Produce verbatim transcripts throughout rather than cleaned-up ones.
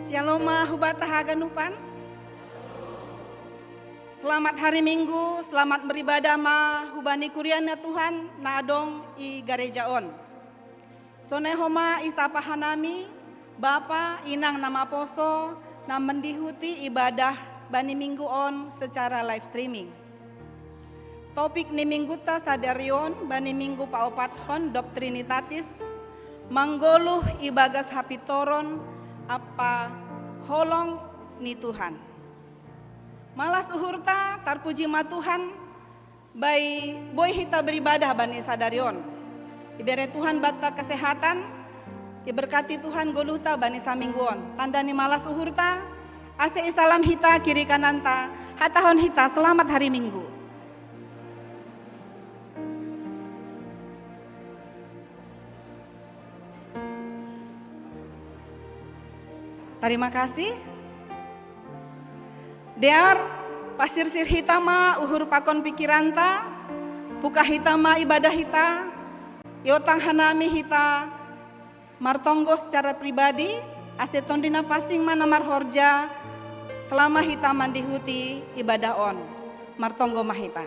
Shalom ma huba ta haganupan. Selamat hari Minggu, selamat beribadah ma huba ni kuria na Tuhan na adong i gareja on. Sonai homa i sapa hanami, bapa, inang na maposo, na mandihuti ibadah bani minggu on secara live streaming. Topik ni mingguta sadari on bani minggu paopathon Dob Trinitatis, manggoluh ibagas hapintoron ampa holong ni Tuhan. Malas uhurta, tarpuji ma Tuhan, bai boi hita beribadah bani sadari on. Ibere Tuhan banta kesehatan, iberkati Tuhan goluhta bani saminggu on. Tanda ni malas uhurta, ase isalam hita kiri kananta, hatahon hita selamat hari Minggu. Terima kasih. Dear, pasirsir hita ma uhur pakon pikiranta, puka hita ma ibadah hita, iotang hanami hita martonggo secara pribadi, ase Tondi Napansing ma na marhorja selama hita mandihuti ibadah on. Martonggo ma hita.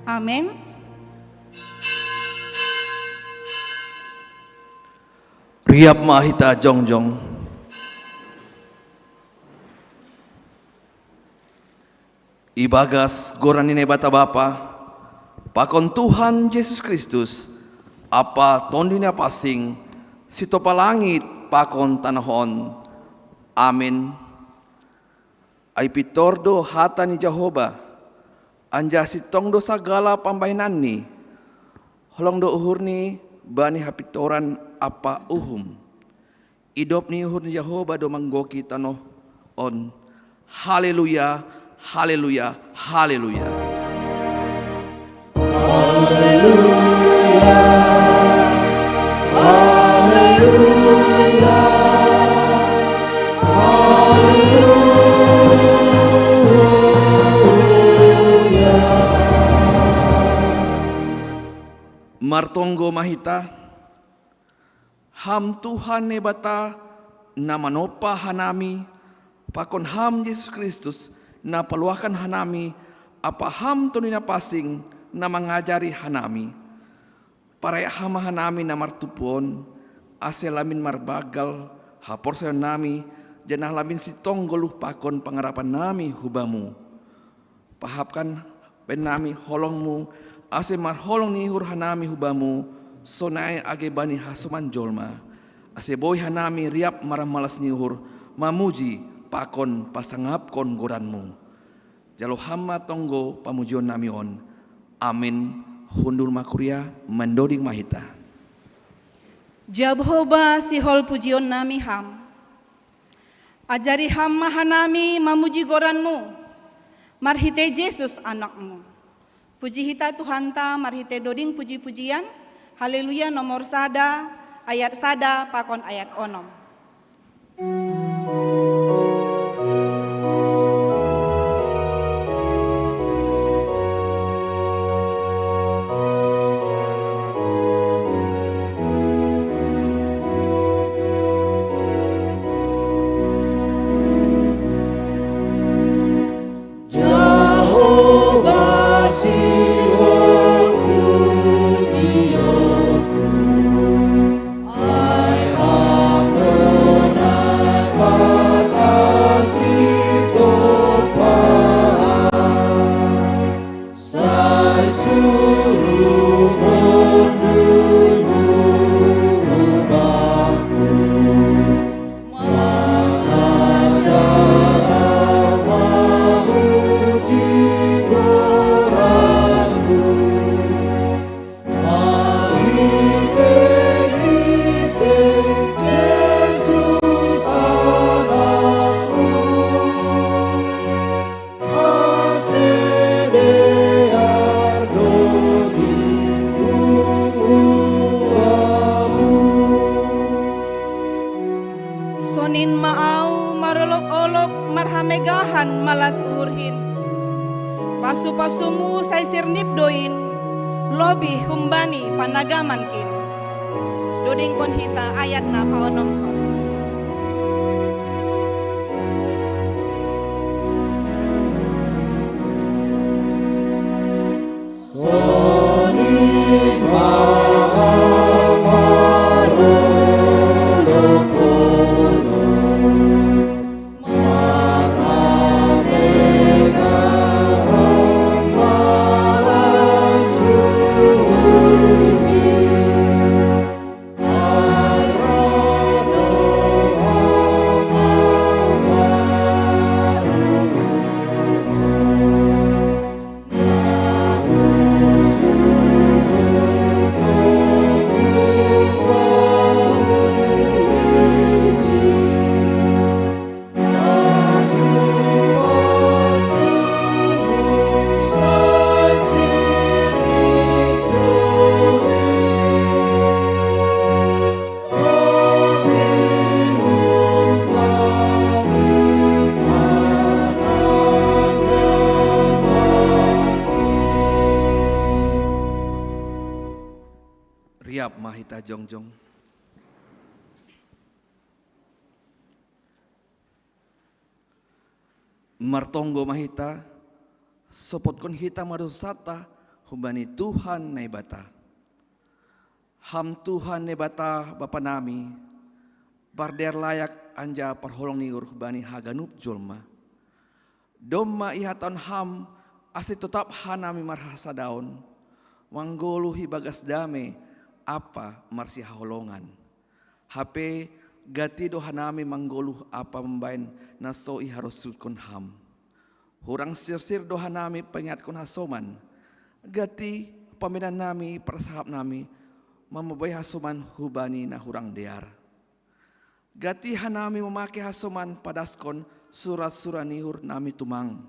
Amin. Riap ma hita jongjong. Ibagas goran ni Naibata Bapa, pakon Tuhan Jesus Kristus, ampa Tondi Napansing, sitopa langit pakon tanoh on. Amin. Ai pintor do hata ni Jahowa, anjaha sintong do sagala pambahenanni, holong do uhurni bani hapintoran ampa uhum. Idop ni uhur ni Jahowa do manggohi tanoh on. Haleluya, haleluya, haleluya. Haleluya, haleluya, haleluya. Martonggo ma hita. Ham Tuhan Naibata, na manompa hanami, pakon Ham Jesus Kristus, na paluahkan hanami, ampa Ham Tondi Napansing, na mangajari hanami. Parayak Ham ma hanami na martumpu on, ase lambin marbanggal haporsayaonnami, janah lambin sintong goluh pakon pangarapannami hu Bamu. Pahapkan baen nami holong-Mu, ase marholong ni uhur hanami hu Bamu, sonai age bani hasoman jolma. Ase boi hanami riap marmalas ni uhur, mamuji pakon pasangapkon goran-Mu. Jalo Ham ma tonggo pamujionnami on. Amin. Hundul ma kuria, mandoding ma hita. Jahowa sihol pujionnami Ham. Ajari Ham ma hanami mamuji goran-Mu, marhitei Jesus Anak-Mu. Puji hita Tuhanta marhitei doding puji-pujian, Haleluya nomor sada, ayat sada pakon ayat onom. Jahowa sihol pujion, ai Ham do Marhamegahan malas uhurhin. Pasu-pasumu sai sirnip doin, lobi humbani panagamankin. Dodingkon hita ayat na paonomhon. Riap ma hita jongjong. Martonggo ma hita, sopotkon hita ma dosanta humbani Tuhan Naibata. Ham Tuhan Naibata Bapa nami, pardear layak anjaha parholong ni uhur humbani haganup jolma. Domma ihatahon Ham, ase totap hanami marhasadaon, manggoluh ibagas dame ampa marsihaholongan. Hape gati do hanami manggoluh ampa mambahen na so iharosuhkon Ham. Hurang sirsir do hanami pangiatkon hasoman, gati pambahenannami, parsahapnami, mamabai hasoman hubani na hurang dear. Gati hanami mamake hasoman padaskon sura-sura ni uhurnami tumang.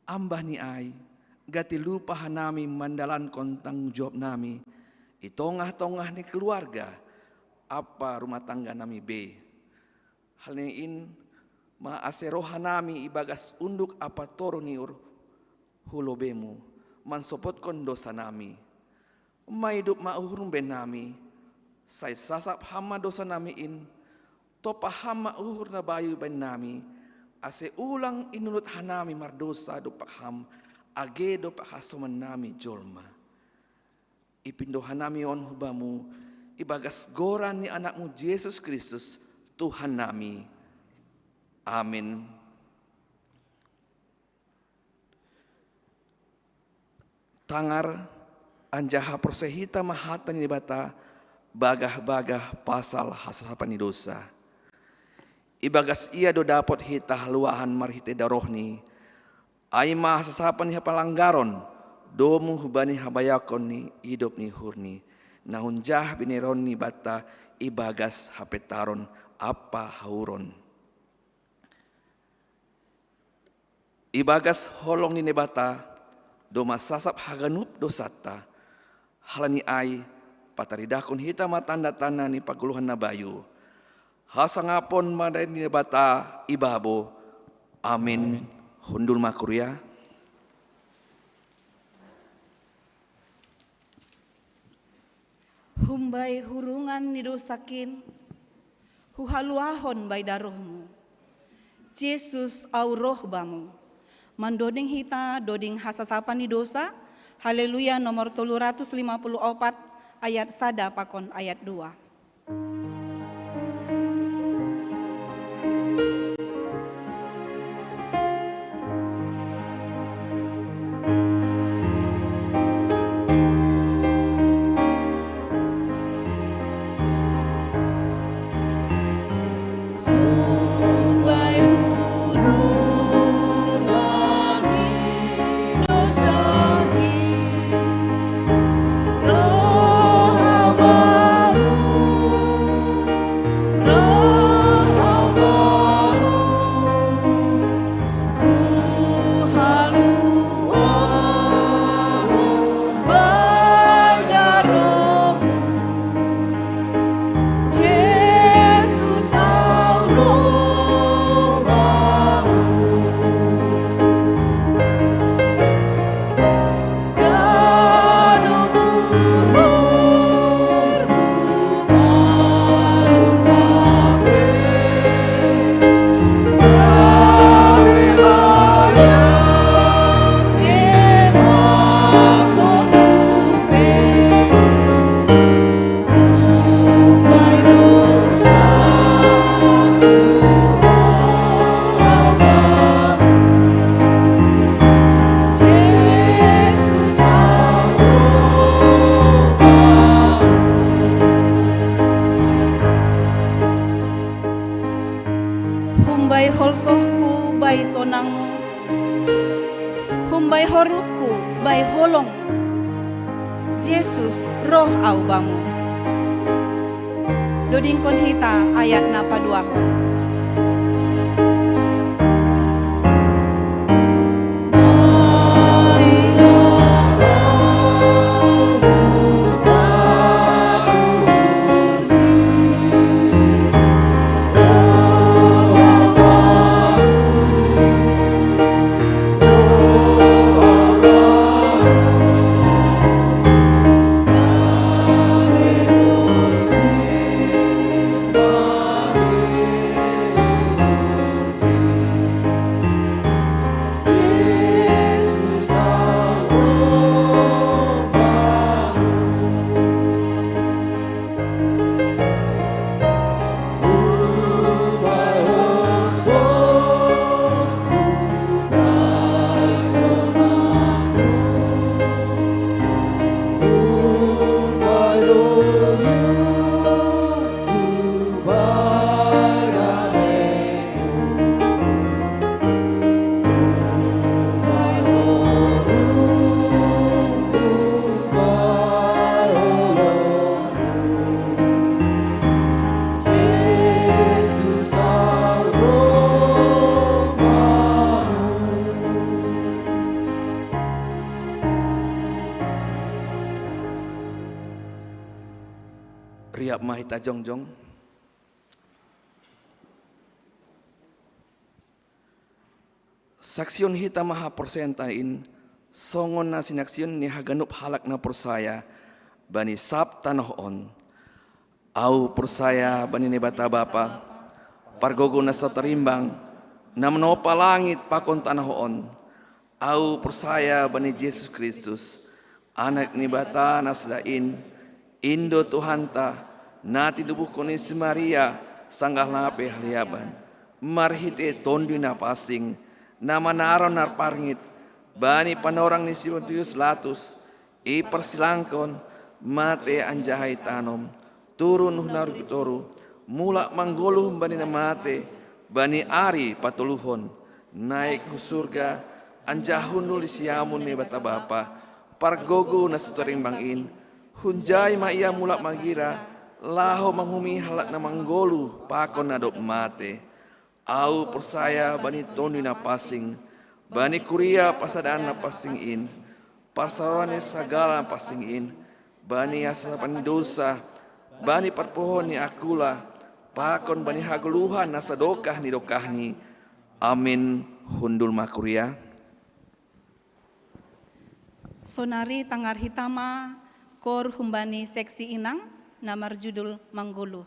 Ambah ni ai, gati lupa hanami mandalankon tanggung jawabnami i tongah-tongah ni keluarga ampa rumah tangganami be. Hal ni in ma ase roh hanami ibagas unduk ampa toruh ni uhur hu lobeiMu, mansopotkon dosanami. Maidup ma uhur ni bahenNami, sai sasap Ham ma dosanami in, tompa Ham ma uhur na bayu bahenNami, ase ulang inunud hanami mardosa dompak Ham, age dompak hasomannami jolma. Ipindo hanami on hu Bamu, ibagas goran ni AnakMu Jesus Kristus, Tuhannami. Amin. Tangar anjaha porsea hita ma hata ni Naibata bagah-bagah pasal hasasapan ni dosa. Ibagas Ia do dapot hita haluahan marhitei darohNi, ai ma hasasapan ni hapalanggaron, domu hubani habayakon ni idop ni uhurNi, na hunjah bineronNi banta ibagas hapentaron ampa hauron. Ibagas holong ni Naibata, domma sasap haganup dosanta. Halani ai, pataridahkon hita ma tanda-tanda ni pagoluhan na bayu. Hasangapon ma dalan ni Naibata ibabo. Amin. Amin. Hundul ma kuria. Humbai hurungan ni dosakin, huhaluahon bai darohmu. Jesus, au roh bamu. Mandoding hita doding hasasapan ni dosa. Haleluya nomor tolu ratus lima puluh opat, ayat sada pakon ayat dua. Rohku bai sonangmu, humbai horukku bai holongmu. Jesus, roh au bamu. Dodingkon hita ayat na paduahon. Riap ma hita jongjong. Saksion hita ma haporseaonta in, songon na sinaksion ni haganup halak na porsaya bani sab tanoh on. Au porsaya bani Naibata Bapa, pargogo na so tarimbang, na manopa langit pakon tanoh on. Au porsaya bani Jesus Kristus, Anak ni Naibata na sada in, in do Tuhanta, na tinubuhkon ni si Maria sanggah lape haleaban, marhite Tonduy Napansing, na manaron na parngit bani panorang ni si Pontius Pilatus, iparsilangkon, mate anjaha itanom, turun hu na rugi toru, mulak manggoluh bani na mate bani ari patoluhon, naek hu surga, anjaha hundul di siamun ni Naibata Bapa, pargogo na so tarimbang in. Hunjai ma Ia mulak magira, laho manguhumi halak na manggoluh pakon na dob mate. Au porsaya bani Tonduy Napansing, bani kuria parsadaan na pansing in, parsaroan ni sagala na pansing in, bani hasosapan ni dousa, bani parpuhoon ni angkula, pakon bani hagoluhan na sadokah ni dokahni. Amin. Hundul ma kuria. Sonari tangar hita ma kor humbani seksi inang na marjudul Manggoluh.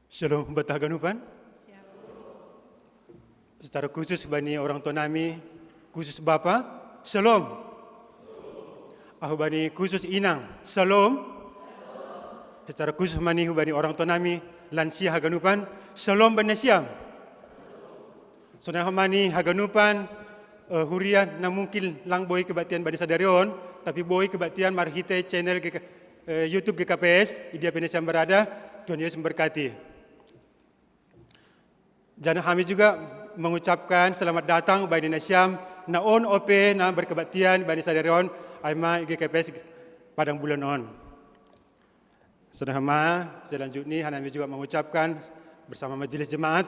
Shalom, bata haganupan. Secara khusus bani orang tua nami, khusus bapa, shalom. Ahu bani khusus inang, shalom. Secara khusus mani hu bani orang tua nami, lansia haganupan, shalom bani nasiam. Sonai ho mani haganupan, eh, huria na mungkin lang boi kebaktian bani sadari on, tapi boi kebaktian marhite channel G K, eh, YouTube G K P S, idia pe nasiam barada, Tuhan Yesus memberkati. Janah hami juga mengucapkan selamat datang bani nasiam na on ope na berkebaktian bani sadari on, ai ma G K P S Padang Bulan on. Sonai ho ma, selanjutnya hana hami juga mengucapkan bersama majelis jemaat,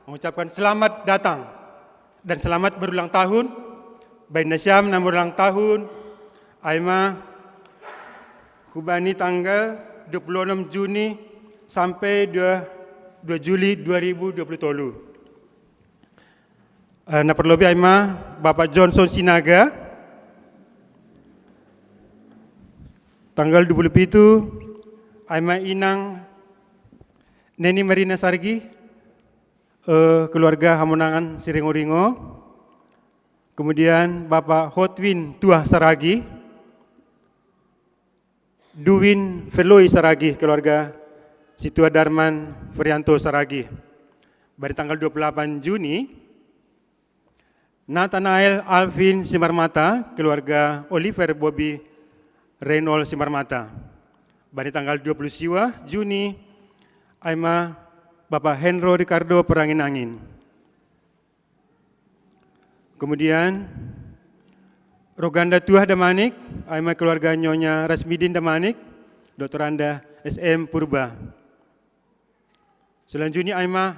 mengucapkan selamat datang dan selamat berulang tahun bani nasiam na berulang tahun, ai ma hubani tanggal dua puluh enam Juni sampai dua, dua Juli dua ribu dua puluh tolu. Eh, na parlobi ai ma Bapak Johnson Sinaga, tanggal dua puluh pitu, ai ma inang Neni Marina Sargi, eh, keluarga Hamonangan Siringo-ringo. Kemudian Bapak Hotwin Tuah Saragi, Duwin Feloi Saragi, keluarga Situa Darman Ferianto Saragi. Bani tanggal dua puluh delapan Juni, Nathanael Alvin Simarmata, keluarga Oliver Bobi Reynold Simarmata. Bani tanggal dua puluh siwa Juni, ai ma Bapak Henro Ricardo Perangin-angin. Kemudian, Roganda Tuah Damanik, ai ma keluarga Nyonya Rasmidin Damanik, Doktoranda S M Purba. Selanjutnya ai ma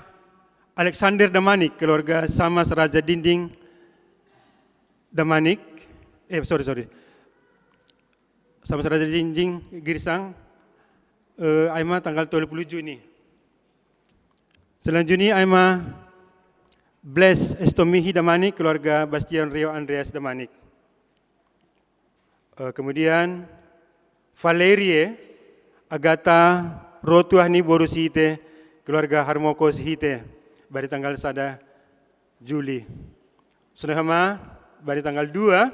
Alexander Damanik, keluarga Samas Raja Dinding Damanik, eh, sorry, sorry. Samas Raja Dinding Girsang, eh, ai ma tanggal dua puluh Juni. Selanjutnya ai ma Bless Estomihi Damanik, keluarga Bastian Rio Andreas Damanik. Eh, kemudian Valerie Agatha Rotuahni boru Sihite, keluarga Harmoko Sihite, bani tanggal sada Juli. Sonai ho ma, bani tanggal dua,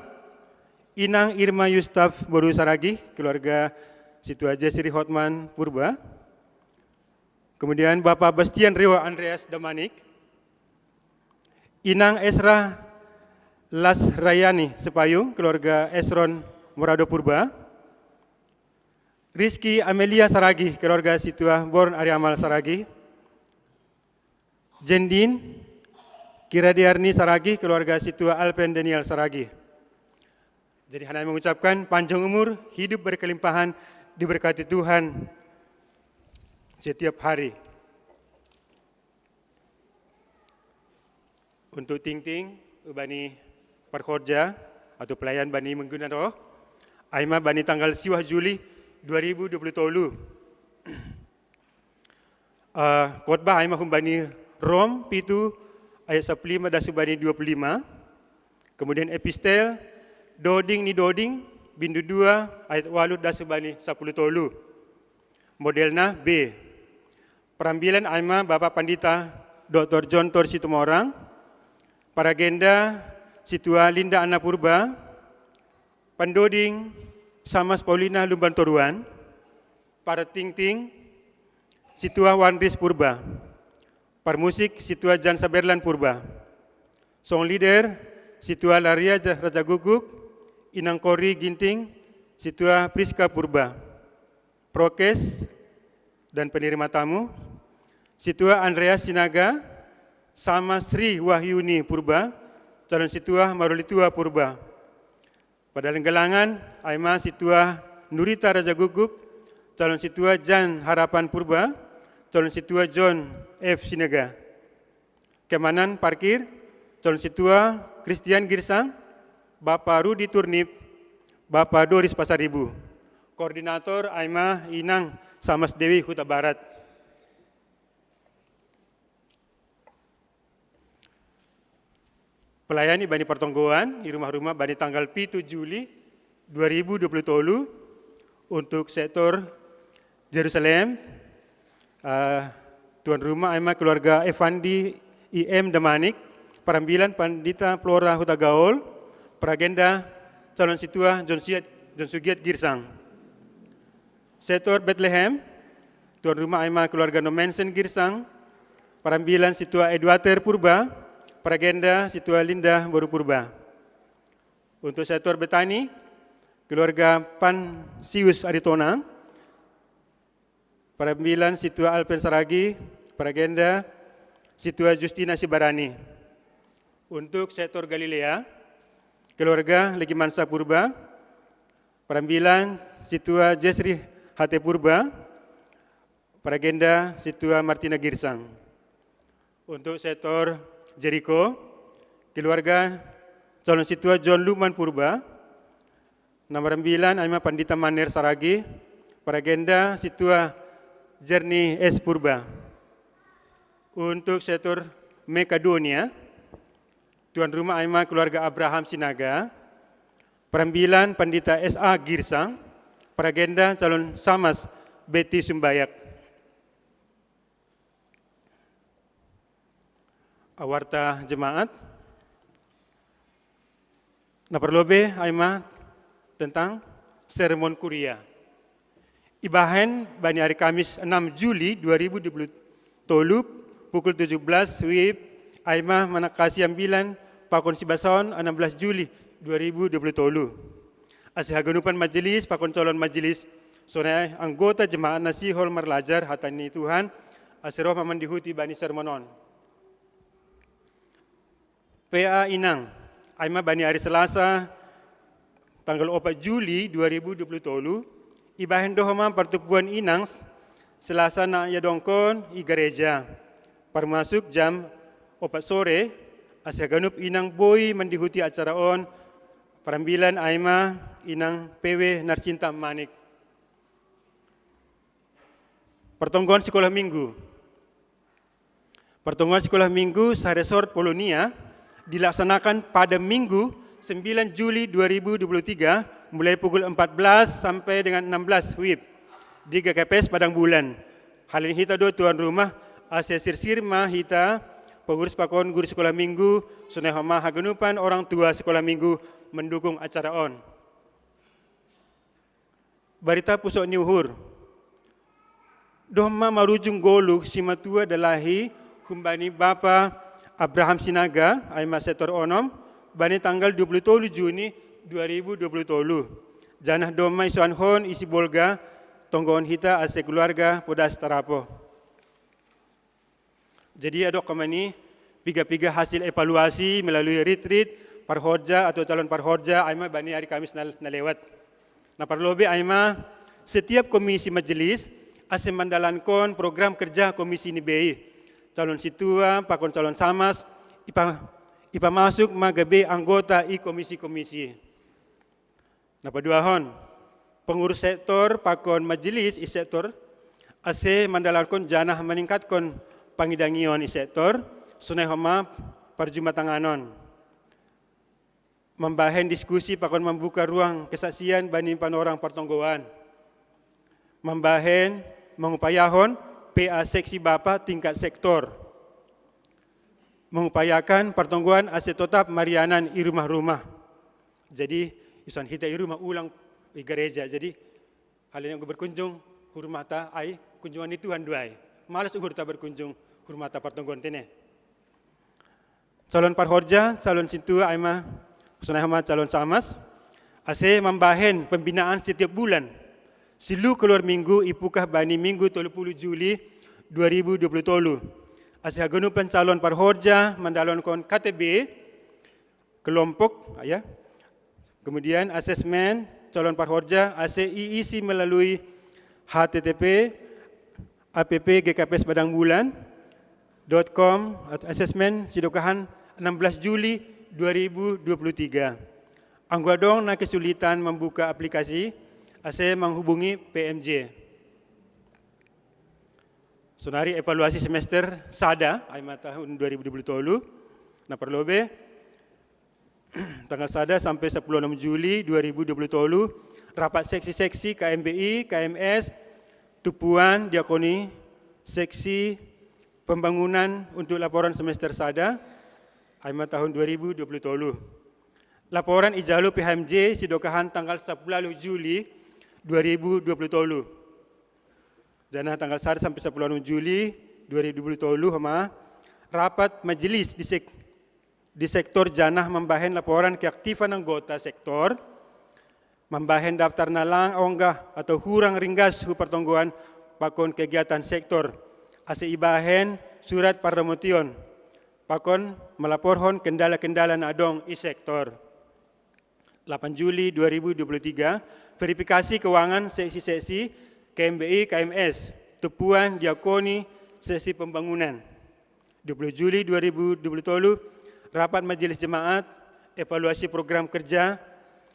Inang Irma Yustaf boru Saragi, keluarga Situa Jesri Hotman Purba. Kemudian Bapak Bastian Rio Andreas Damanik, Inang Esra Las Rayani Sepayung, keluarga Esron Morado Purba. Rizky Amelia Saragi, keluarga Situa Born Ariamal Saragi. Jendin Kiradiarni Saragi, keluarga Situa Alpen Daniel Saragi. Jadi hana mengucapkan panjang umur, hidup berkelimpahan, diberkati Tuhan setiap hari. Untuk tingting, bani parkhorja atau pelayan bani minggu na ro, ai ma bani tanggal siwa Juli dua ribu dua puluh tolu. Eh, khotbah ai ma humbani Rom pitu ayat sapuluh lima das humbani dua puluh lima. Kemudian epistel Doding ni Doding bindu dua ayat walu das humbani sapuluh tolu. Modelna B. Perambilan ai ma Bapak Pandita Doktor John Tor Situmorang. Paragenda Situa Linda Anna Purba. Pandoding Samas Paulina Lumban Toruan. Para tingting Situa Wandris Purba. Parmusik Situa Jan Saberlan Purba. Song leader Situa Laria Ja-, Raja Guguk. Inang Kori Ginting Situa Priska Purba. Prokes dan penerima tamu, Situa Andreas Sinaga sama Sri Wahyuni Purba, calon Situa Marulitua Purba. Pada lenggelangan, ai ma Situa Nurita Raja Guguk, calon Situa Jan Harapan Purba, calon Situa John F Sinaga. Keamanan parkir, calon Situa Christian Girsang, Bapak Rudi Turnip, Bapak Doris Pasaribu. Koordinator ai ma Inang Samas Dewi Huta Barat. Pelayan bani partonggoan di rumah-rumah bani tanggal pitu Juli dua ribu dua puluh tolu untuk sektor Jerusalem, eh, Tuan rumah aima keluarga Evandi I M Damanik, perambilan Pandita Flora Hutagaol, peragenda calon situa John Sugiat, John Sugiat Girsang. Sektor Bethlehem, tuan rumah aima keluarga Nomensen Girsang, perambilan situa Eduater Purba, peragenda situa Linda Boru Purba. Untuk sektor Betani, keluarga Pansius Aritonang, perambilan situa Alpen Saragi, peragenda situa Justina Sibarani. Untuk sektor Galilea, keluarga Legimansa Purba, perambilan situa Jesri Hate Purba, peragenda situa Martina Girsang. Untuk sektor Jeriko, keluarga calon situa John Lukman Purba, nomor sembilan aima Pandita Maner Saragi, peragenda situa Jerni S Purba. Untuk sektor Makedonia, tuan rumah aima keluarga Abraham Sinaga, perambilan Pandita S A Girsang, peragenda calon samas Betty Sumbayak. Awarta jemaat. Na parlobe aima tentang sermon kuria. Ibahen bani hari Kamis enam Juli dua ribu dua puluh tolu, pukul tujuh belas W I B, aima manakasi ambilan pakon sibasaon enam belas Juli dua ribu dua puluh tolu. Ase haganupan majelis pakon calon majelis, sonai anggota jemaat na sihol marlajar hata ni Tuhan, ase roh ma mandihuti bani sermon on. P A Inang, aima bani hari Selasa, tanggal opat Juli dua ribu dua puluh tolu, ibahen dohoma partumpuan inang Selasa na iadongkon i gareja, parmasuk jam opat sore, ase haganup inang boi mandihuti acara on, parambilan aima inang P W Narsinta Manik. Pertonggoan Sekolah Minggu. Pertonggoan Sekolah Minggu saresort Polonia dilaksanakan pada Minggu sembilan Juli dua ribu dua puluh tiga, mulai pukul empat belas sampai dengan enam belas W I B di G K P S Padang Bulan. Hal ini hita do tuan rumah, ase sirsir ma hita pengurus pakon guru sekolah minggu, sonai homa haganupan orang tua sekolah minggu mendukung acara on. Barita pusok ni uhur. Dohoma marujung goluh simatua dalahi humbani Bapa Abraham Sinaga, aima sektor onom, bani tanggal dua puluh tolu Juni dua ribu dua puluh tolu. Janah dohoma isoan hon isi bolga tonggoon hita ase keluarga podas tarapo. Jadi adok kemani piga-piga hasil evaluasi melalui rit-rit parhorja atau calon parhorja aima bani hari Kamis na, na lewat. Na parlobe aima setiap komisi majelis ase mandalankon program kerja komisi ni bei. Calon situa pakon calon samas ipa, ipamasuk ma gabe anggota i komisi-komisi. Na paduahon, pengurus sektor pakon majelis i sektor ase mandalankon janah maningkatkon pangidangion i sektor, sonai homa parjumatanganon. Mambahen diskusi pakon mambuka ruang kesaksian bani panorang partonggoan. Mambahen mangupayahon P A seksi Bapa tingkat sektor. Mangupayakan partonggoan ase totap marianan i rumah-rumah. Jadi isoan hita i rumah ulang i gareja. Jadi hal ini berkunjung hu rumahta ai kunjungan ni Tuhan do ai. Malas uhurta berkunjung hu rumahta partonggoan tene. Calon parhorja, calon sintua aima, sonai homa calon samas, ase mambahen pembinaan setiap bulan. Silu keluar minggu i pukah bani Minggu tolu puluh Juli dua ribu dua puluh tolu. Ase haganupan calon parhorja mandalankon K T B, kelompok, ya. Kemudian asesmen calon parhorja ase iisi melalui H T T P A P P G K P S Padang Bulan dot com, asesmen sidokahan enam belas Juli dua ribu dua puluh tiga. Anggo adong na kesulitan membuka aplikasi, ase menghubungi P M J. Sonari evaluasi semester sada, aima tahun dua ribu dua puluh tolu, na parlobe, tanggal sada sampai sepuluh enam Juli dua ribu dua puluh tolu, rapat seksi-seksi K M B I, K M S, tupuan diakoni, seksi, Pembangunan untuk laporan semester sada, aima tahun dua ribu dua puluh tolu. Laporan ijalo P H M J si dokahan tanggal sepuluh Juli dua ribu dua puluh tolu. Janah tanggal sada sampai sepuluh Juli dua ribu dua puluh tolu, homa rapat majelis di, sek, di sektor janah mambahen laporan keaktifan anggota sektor, mambahen daftar nalang onggah atau hurang ringgas hu partonggoan pakon kegiatan sektor, ase ibahen surat pardamotion, pakon malaporhon kendala-kendala na adong i sektor. Lapan Juli dua ribu dua puluh tiga, verifikasi keuangan seksi-seksi K M B I K M S, tumpuan diakoni seksi pembangunan. Dua puluh Juli dua ribu dua puluh tolu, rapat majelis jemaat, evaluasi program kerja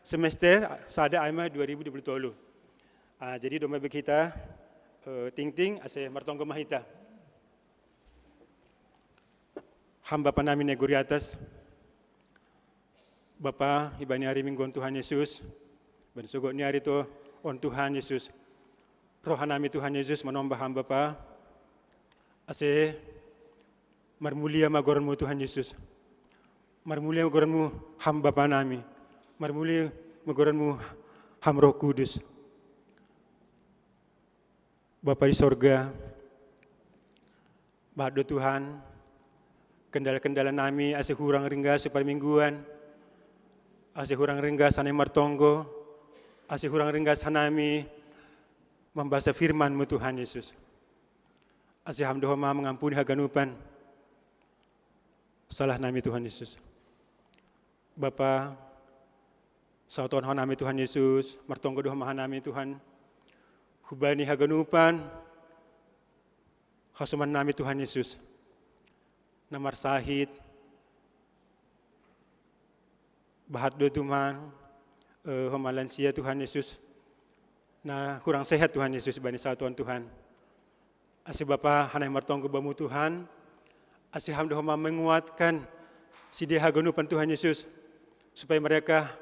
semester sada aima dua ribu dua puluh tolu. Ah, jadi domma bagi hita, eh, tingting, ase martonggo ma hita. Ham Bapa nami na i gori atas, Bapa, ibani ari Minggu on Tuhan Yesus, ibani sogo' ni ari to on Tuhan Yesus. Roha nami Tuhan Yesus manomba Ham Bapa, ase marmulia ma goranMu Tuhan Yesus. Marmulia ma goranMu Ham Bapa nami. Marmulia ma goranMu Ham Roh Kudus. Bapa di sorga, bahat do Tuhan, kendala-kendala nami ase hurang ringgas hu parmingguan, ase hurang ringgas hanami martonggo, ase hurang ringgas hanami mambasa firman-Mu Tuhan Yesus. Ase Ham do homa mangampuni haganupan salah nami Tuhan Yesus. Bapa, saoton hanami Tuhan Yesus, martonggo do homa hanami Tuhan, hubani haganupan hasoman nami Tuhan Yesus, na marsahit, bahat do Tuhan, eh, homa lansia Tuhan Yesus, na hurang sehat Tuhan Yesus bani saoton Tuhan. Ase Bapa hanami martonggo Bamu Tuhan, ase Ham do homa menguatkan side haganupan Tuhan Yesus, supaya mereka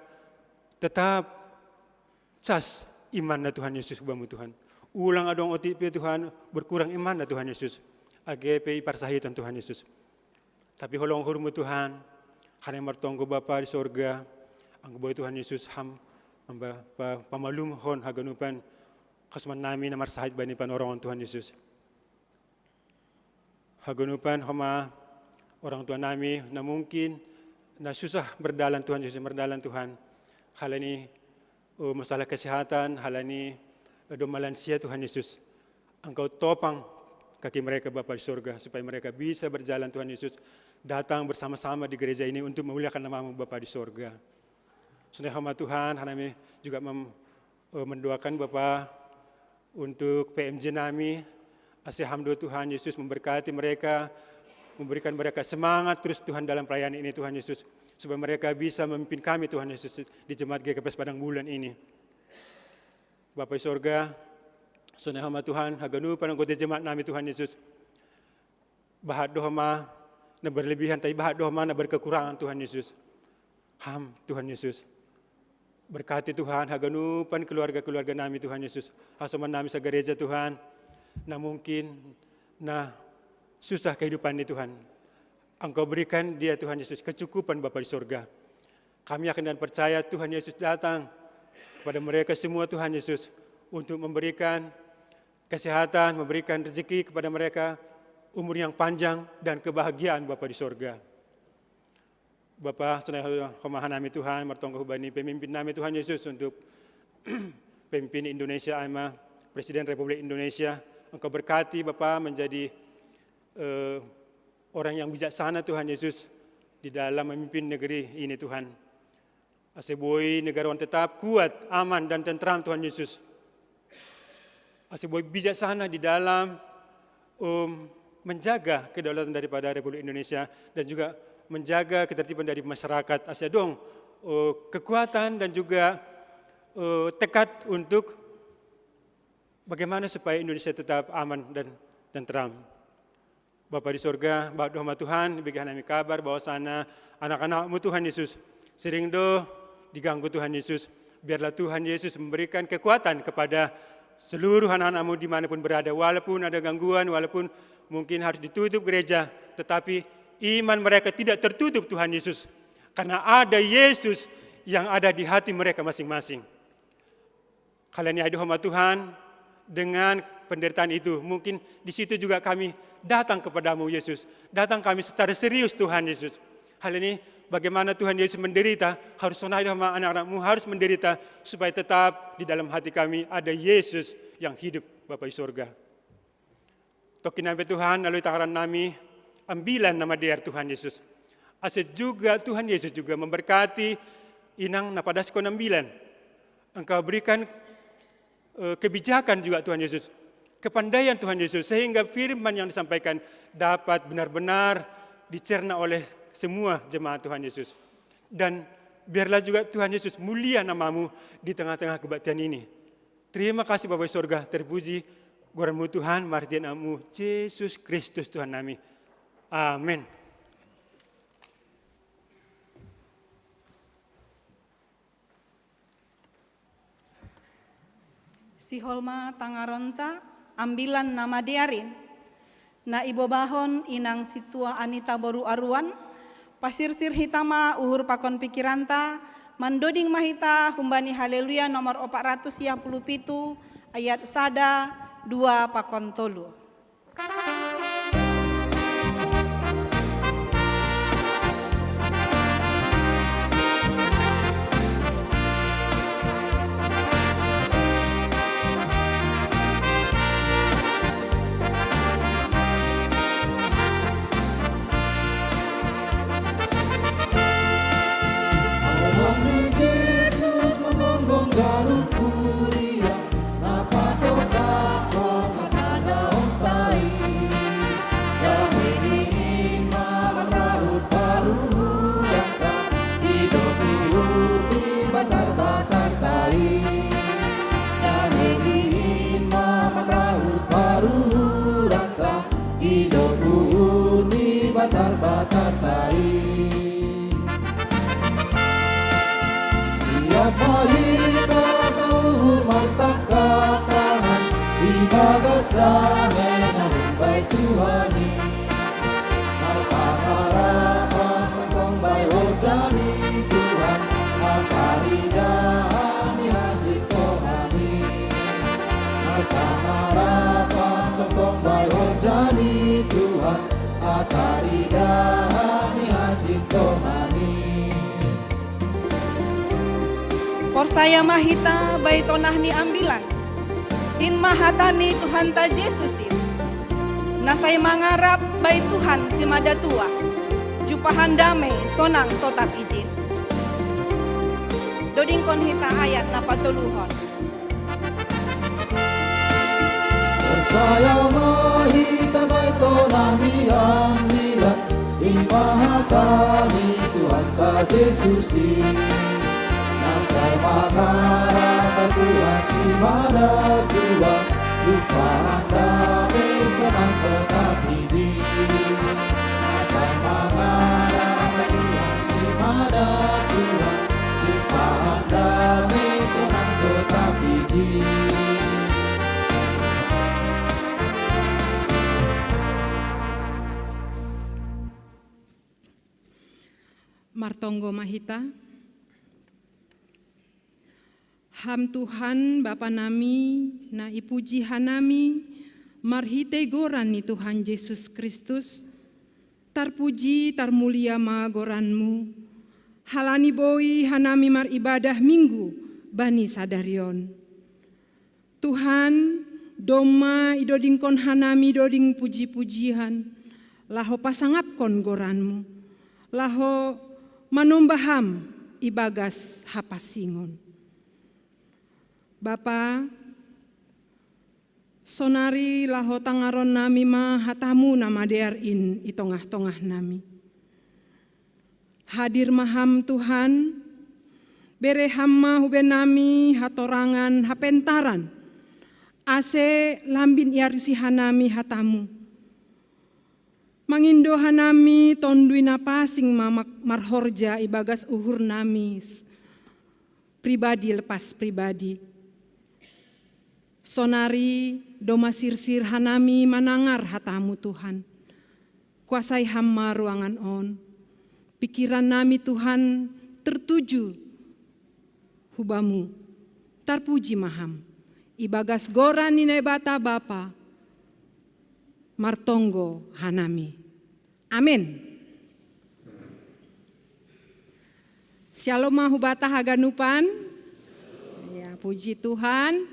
tetap cas imanna Tuhan Yesus Bamu Tuhan. Ulang adong otik pe Tuhan berkurang imanna Tuhan Yesus. Age pe i parsahiton Tuhan Yesus. Tapi holong uhur-Mu Tuhan, hanami martonggo Bapa di sorga, anggo boi Tuhan Yesus Ham mamba-, pa-, pamalumhon haganupan hasoman nami na marsahit bani panorongan Tuhan Yesus. Haganupan homa orang tua nami na mungkin na susah berdalan Tuhan Yesus, berdalan Tuhan. Halani, oh, masalah kesehatan, halani, eh, domma lansia Tuhan Yesus. Engkau topang kaki mereka Bapa di sorga, supaya mereka bisa berjalan Tuhan Yesus, datang bersama-sama di gereja ini untuk memuliakan nama-Mu Bapa di sorga. Sonai homa Tuhan, hanami juga mem-, eh, mendoakan Bapa untuk P M J nami, ase Ham do Tuhan Yesus memberkati mereka, memberikan mereka semangat terus Tuhan dalam pelayanan ini Tuhan Yesus, supaya mereka bisa memimpin kami Tuhan Yesus di jemaat G K P S Padang Bulan ini. Bapa di sorga, sonai homa Tuhan, haganupan anggota jemaat nami Tuhan Yesus, bahat do homa na berlebihan, tapi bahat do homa na berkekurangan Tuhan Yesus. Ham Tuhan Yesus. Berkati Tuhan haganupan keluarga-keluarga nami Tuhan Yesus. Hasoman nami sagareja Tuhan, na mungkin na susah kehidupan ini Tuhan. Engkau berikan dia Tuhan Yesus kecukupan Bapa di sorga. Kami yakin dan percaya Tuhan Yesus datang kepada mereka semua Tuhan Yesus untuk memberikan kesehatan, memberikan rezeki kepada mereka, umur yang panjang dan kebahagiaan Bapa di sorga. Bapa, sonai homa hanami Tuhan, martonggo hubani pemimpin nami Tuhan Yesus untuk pemimpin Indonesia aima, Presiden Republik Indonesia, Engkau berkati Bapa menjadi, eh, orang yang bijaksana Tuhan Yesus di dalam memimpin negeri ini Tuhan. Ase boi negara on tetap kuat, aman dan tentram Tuhan Yesus. Ase boi bijaksana di dalam, em, menjaga kedaulatan daripada Republik Indonesia dan juga menjaga ketertiban dari masyarakat. Ase adong, eh, kekuatan dan juga, eh, tekad untuk bagaimana supaya Indonesia tetap aman dan tentram. Bapa di sorga, bahat do homa Tuhan, ibege hanami kabar bahwasana anak-anak-Mu Tuhan Yesus sering do diganggu Tuhan Yesus. Biarlah Tuhan Yesus memberikan kekuatan kepada seluruh anak-anak-Mu dimanapun berada, walaupun ada gangguan, walaupun Mungkin harus ditutup gereja, tetapi iman mereka tidak tertutup, Tuhan Yesus. Karena ada Yesus yang ada di hati mereka masing-masing. Hal ini, aduh, hamba Tuhan, dengan penderitaan itu, mungkin di situ juga kami datang kepadamu, Yesus. Datang kami secara serius, Tuhan Yesus. Hal ini, bagaimana Tuhan Yesus menderita, harus sonari hamba, anak-anakmu harus menderita, supaya tetap di dalam hati kami ada Yesus yang hidup, Bapa di surga. Toki nami Tuhan, lalu tangaran nami, ambilan na madear, Tuhan Yesus. Ase juga Tuhan Yesus juga memberkati inang na padaskon ambilan. Engkau berikan eh, kebijakan juga, Tuhan Yesus. Kepandaian, Tuhan Yesus, sehingga firman yang disampaikan dapat benar-benar dicerna oleh semua jemaat, Tuhan Yesus. Dan biarlah juga, Tuhan Yesus, mulia namamu di tengah-tengah kebaktian ini. Terima kasih, Bapa di surga, terpuji goranmu, Tuhan, marhite anakmu Yesus Kristus, Tuhan nami. Amin. Sihol ma tangaronta, ambilan na madearin, na ibobahon inang sintua Anita boru Aruan. Pasirsir hita ma uhur pakon pikiranta, mandoding ma hita humbani Haleluya nomor opat ratus sia puluh pitu, ayat sada, dua pakon tolu. Ibagas dame na humbai Tuhan i, marpangarapan tongtong bai horja ni Tuhan, marparidahan ni hasit Tuhan i, marpangarapan tongtong bai horja ni Tuhan, marparidahan ni hasit Tuhan i. Porsaya ma hita bai tonah ni ambilan. In ma hata ni Tuhanta Jesus i, na sai mangarap bai Tuhan si mada tua, jumpahan dame sonang totap ijin. Dodingkon hita ayat na patoluhon. Porsaya ma hita bai tonah ni ambilan, in ma hata ni Tuhanta Jesus i, na sai mangarap bai Tuhan si mada tua, jumpahan dame sonang totap ijin. Na sai mangarap bai Tuhan si mada tua, jumpahan dame sonang totap ijin. Martonggo ma hita. Ham Tuhan, Bapa nami, na ipuji hanami marhitei goran ni Tuhan Jesus Kristus, tarpuji, tarmulia ma goranmu, halani boi hanami maribadah Minggu bani sadari on. Tuhan, domma idodingkon hanami doding puji-pujian, laho pasangapkon goranmu, laho manombaham ibagas hapasingon. Bapa, sonari laho tangaron nami ma hatamu na madear in i tongah-tongah nami. Hadir ma ham Tuhan, bere ham ma hube nami hatorangan hapentaran, ase lambin iarusi hanami hatamu. Mangindo hanami Tonduy Napansing ma marhorja ibagas uhur nami pribadi lepas pribadi. Sonari Domma sirsir hanami manangar hatamu Tuhan. Kuasai hamma ruangan on. Pikiran nami Tuhan tertuju hubamu. Tarpuji maham. Ibagas goran ni Naibata Bapa. Martonggo hanami. Amin. Shalom mahubata haganupan. Ya, puji Tuhan.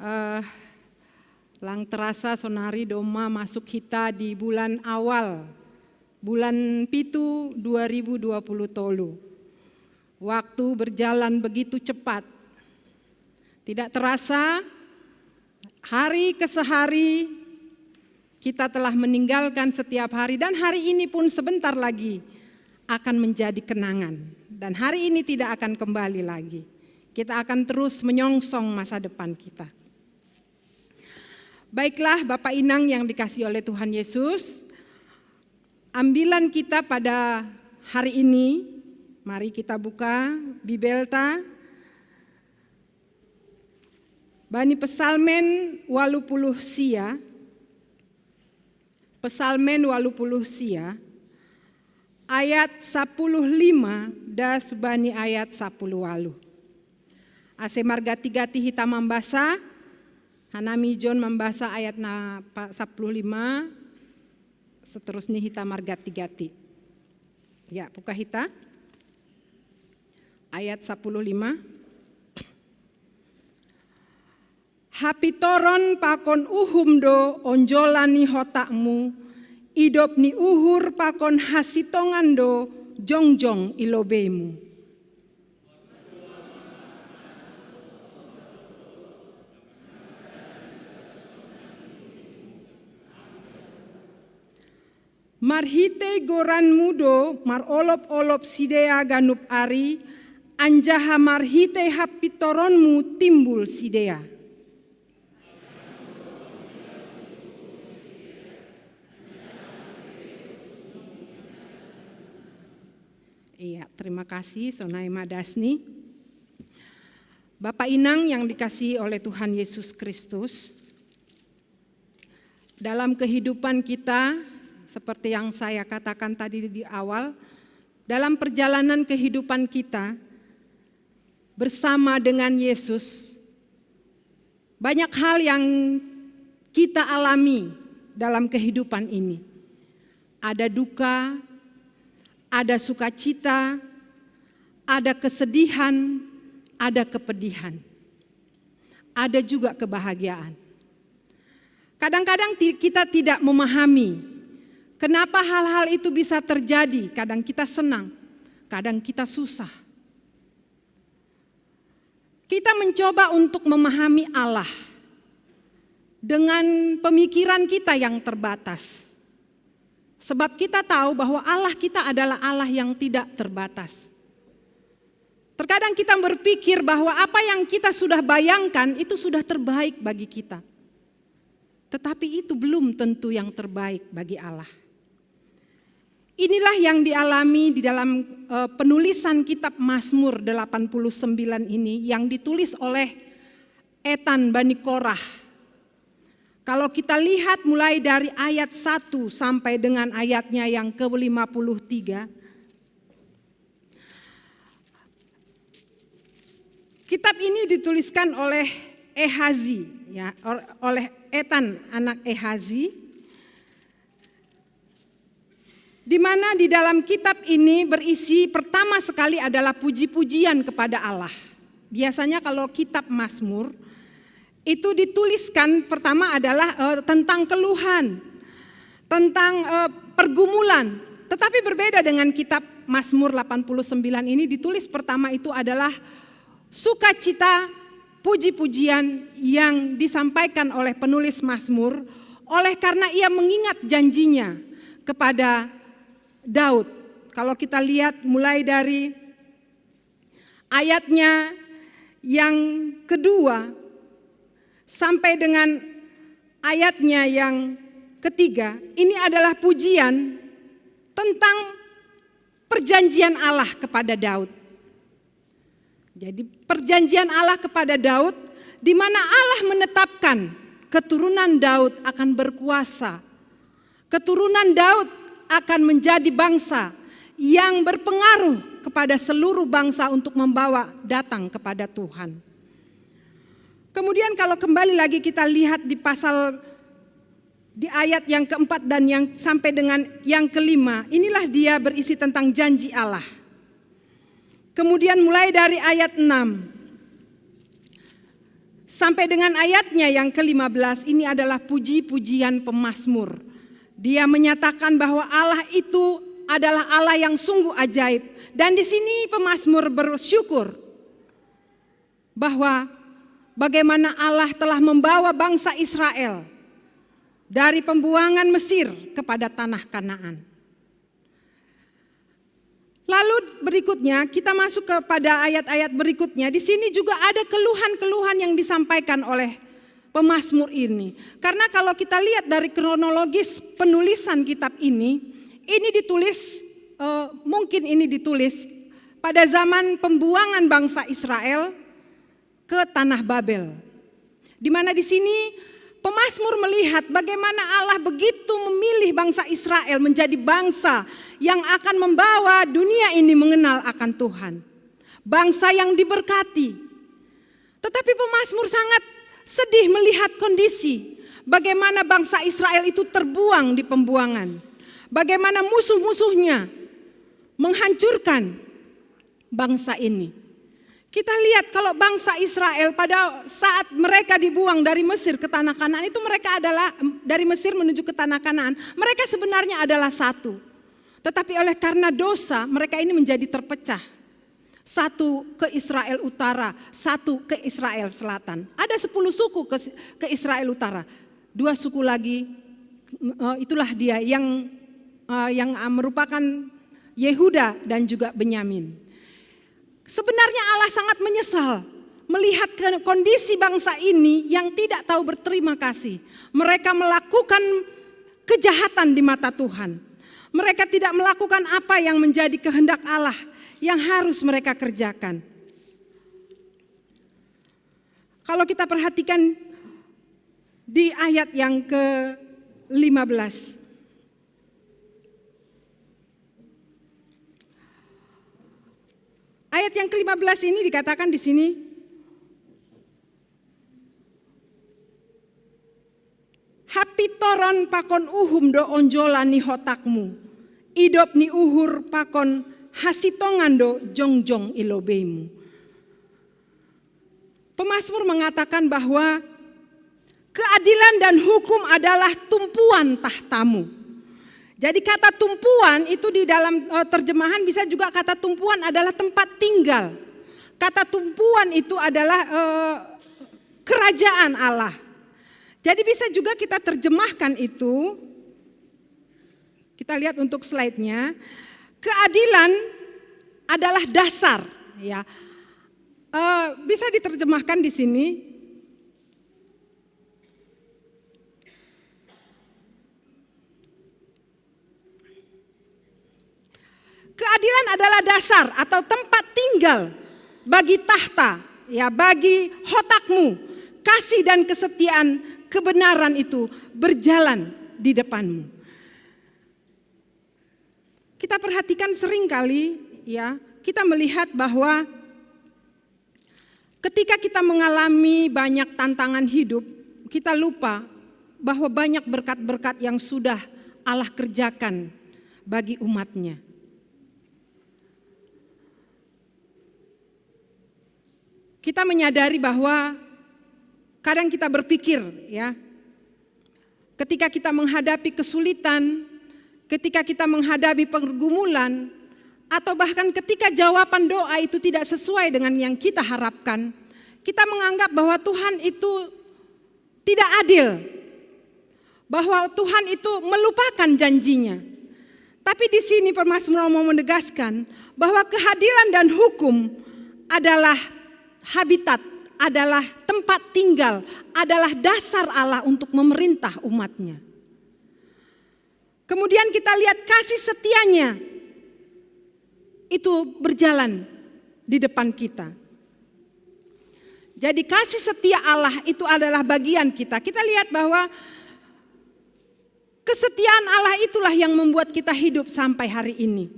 Uh, lang terasa sonari domma masuk kita di bulan awal. Bulan pitu dua ribu dua puluh tolu. Waktu berjalan begitu cepat. Tidak terasa, hari ke sehari kita telah meninggalkan setiap hari dan hari ini pun sebentar lagi akan menjadi kenangan. Dan hari ini tidak akan kembali lagi. Kita akan terus menyongsong masa depan kita. Baiklah Bapak Inang yang dikasih oleh Tuhan Yesus, ambilan kita pada hari ini, mari kita buka Bibelta. Bani Pesalmen walu puluh sia, Pesalmen walu puluh sia, ayat sapuluh lima das bani ayat sapuluh walu. Ase margati-gati hita mambasa, hanami John mambasa ayat na sapuluh lima, seterusnya hita margati-gati. Ya, buka hita. Ayat sapuluh lima. Hapitoron pakon uhum do onjolan ni hotakmu, idop ni uhur pakon hasitongan do jongjong i lobeimu. Marhitei goranmu do marolop-olop sidea ganup ari, anjaha marhitei hapitoronmu timbul sidea. Iya, terima kasih Sonai Madasni. Bapak Inang yang dikasihi oleh Tuhan Yesus Kristus, dalam kehidupan kita, seperti yang saya katakan tadi di awal, dalam perjalanan kehidupan kita bersama dengan Yesus, banyak hal yang kita alami dalam kehidupan ini. Ada duka, ada sukacita, ada kesedihan, ada kepedihan. Ada juga kebahagiaan. Kadang-kadang kita tidak memahami kenapa hal-hal itu bisa terjadi. Kadang kita senang, kadang kita susah. Kita mencoba untuk memahami Allah dengan pemikiran kita yang terbatas. Sebab kita tahu bahwa Allah kita adalah Allah yang tidak terbatas. Terkadang kita berpikir bahwa apa yang kita sudah bayangkan itu sudah terbaik bagi kita. Tetapi itu belum tentu yang terbaik bagi Allah. Inilah yang dialami di dalam uh, penulisan kitab Mazmur delapan puluh sembilan ini yang ditulis oleh Etan Bani Korah. Kalau kita lihat mulai dari ayat satu sampai dengan ayatnya yang ke lima puluh tiga, kitab ini dituliskan oleh Ehazi, ya, oleh Etan anak Ehazi, di mana di dalam kitab ini berisi pertama sekali adalah puji-pujian kepada Allah. Biasanya kalau kitab Mazmur itu dituliskan pertama adalah uh, tentang keluhan, tentang uh, pergumulan. Tetapi berbeda dengan kitab Mazmur delapan puluh sembilan ini, ditulis pertama itu adalah sukacita, puji-pujian yang disampaikan oleh penulis Mazmur oleh karena ia mengingat janjinya kepada Daud. Kalau kita lihat mulai dari ayatnya yang kedua sampai dengan ayatnya yang ketiga, ini adalah pujian tentang perjanjian Allah kepada Daud. Jadi perjanjian Allah kepada Daud di mana Allah menetapkan Keturunan Daud akan berkuasa. Keturunan Daud akan menjadi bangsa yang berpengaruh kepada seluruh bangsa untuk membawa datang kepada Tuhan. Kemudian kalau kembali lagi kita lihat di pasal, di ayat yang keempat dan yang sampai dengan yang kelima, inilah dia berisi tentang janji Allah. Kemudian mulai dari ayat enam sampai dengan ayatnya yang kelima belas, ini adalah puji-pujian pemazmur. Dia menyatakan bahwa Allah itu adalah Allah yang sungguh ajaib. Dan di sini pemazmur bersyukur bahwa bagaimana Allah telah membawa bangsa Israel dari pembuangan Mesir kepada tanah Kanaan. Lalu berikutnya, kita masuk kepada ayat-ayat berikutnya. Di sini juga ada keluhan-keluhan yang disampaikan oleh pemazmur ini. Karena kalau kita lihat dari kronologis penulisan kitab ini, ini ditulis, eh, mungkin ini ditulis pada zaman pembuangan bangsa Israel ke tanah Babel. Di mana di sini pemazmur melihat bagaimana Allah begitu memilih bangsa Israel menjadi bangsa yang akan membawa dunia ini mengenal akan Tuhan. Bangsa yang diberkati. Tetapi pemazmur sangat sedih melihat kondisi bagaimana bangsa Israel itu terbuang di pembuangan. Bagaimana musuh-musuhnya menghancurkan bangsa ini. Kita lihat kalau bangsa Israel pada saat mereka dibuang dari Mesir ke tanah Kanaan itu, mereka adalah, dari Mesir menuju ke tanah Kanaan, mereka sebenarnya adalah satu. Tetapi oleh karena dosa, mereka ini menjadi terpecah. Satu ke Israel Utara, satu ke Israel Selatan. Ada sepuluh suku ke, ke Israel Utara. Dua suku lagi, eh, itulah dia yang, eh, yang, eh, merupakan Yehuda dan juga Benyamin. Sebenarnya Allah sangat menyesal melihat ke-, kondisi bangsa ini yang tidak tahu berterima kasih. Mereka melakukan kejahatan di mata Tuhan. Mereka tidak melakukan apa yang menjadi kehendak Allah yang harus mereka kerjakan. Kalau kita perhatikan di ayat yang ke-lima belas. Ayat yang kelima belas ini dikatakan di sini, "Hapitoron pakon uhum do onjolan ni hotakmu, idop ni uhur pakon hasitongan do jongjong ilobeimu." Pemazmur mengatakan bahwa keadilan dan hukum adalah tumpuan tahtamu. Jadi kata tumpuan itu di dalam, eh, terjemahan bisa juga kata tumpuan adalah tempat tinggal. Kata tumpuan itu adalah, eh, kerajaan Allah. Jadi bisa juga kita terjemahkan itu, kita lihat untuk slide-nya, keadilan adalah dasar, ya. Eh, bisa diterjemahkan di sini, keadilan adalah dasar atau tempat tinggal bagi tahta, ya, bagi hotakmu. Kasih dan kesetiaan, kebenaran itu berjalan di depanmu. Kita perhatikan seringkali, ya, kita melihat bahwa ketika kita mengalami banyak tantangan hidup, kita lupa bahwa banyak berkat-berkat yang sudah Allah kerjakan bagi umatnya. Kita menyadari bahwa kadang kita berpikir, ya, ketika kita menghadapi kesulitan, ketika kita menghadapi pergumulan, atau bahkan ketika jawaban doa itu tidak sesuai dengan yang kita harapkan, kita menganggap bahwa Tuhan itu tidak adil, bahwa Tuhan itu melupakan janjinya. Tapi di sini pemazmur mau menegaskan bahwa keadilan dan hukum adalah habitat, adalah tempat tinggal, adalah dasar Allah untuk memerintah umatnya. Kemudian kita lihat kasih setianya itu berjalan di depan kita. Jadi kasih setia Allah itu adalah bagian kita. Kita lihat bahwa kesetiaan Allah itulah yang membuat kita hidup sampai hari ini.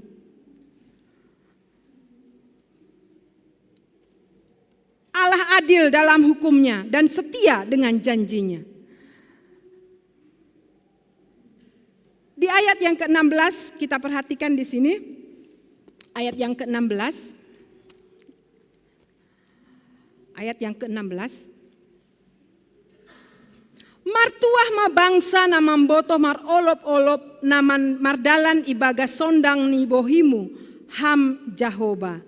Allah adil dalam hukum-Nya dan setia dengan janji-Nya. Di ayat yang keenam belas, kita perhatikan di sini. Ayat yang keenam belas. Ayat yang keenam belas. Martuah ma bangsa na mambotoh marolop-olop, na man-, mardalan ibagas sondang ni bohi-Mu, ham Jahowa.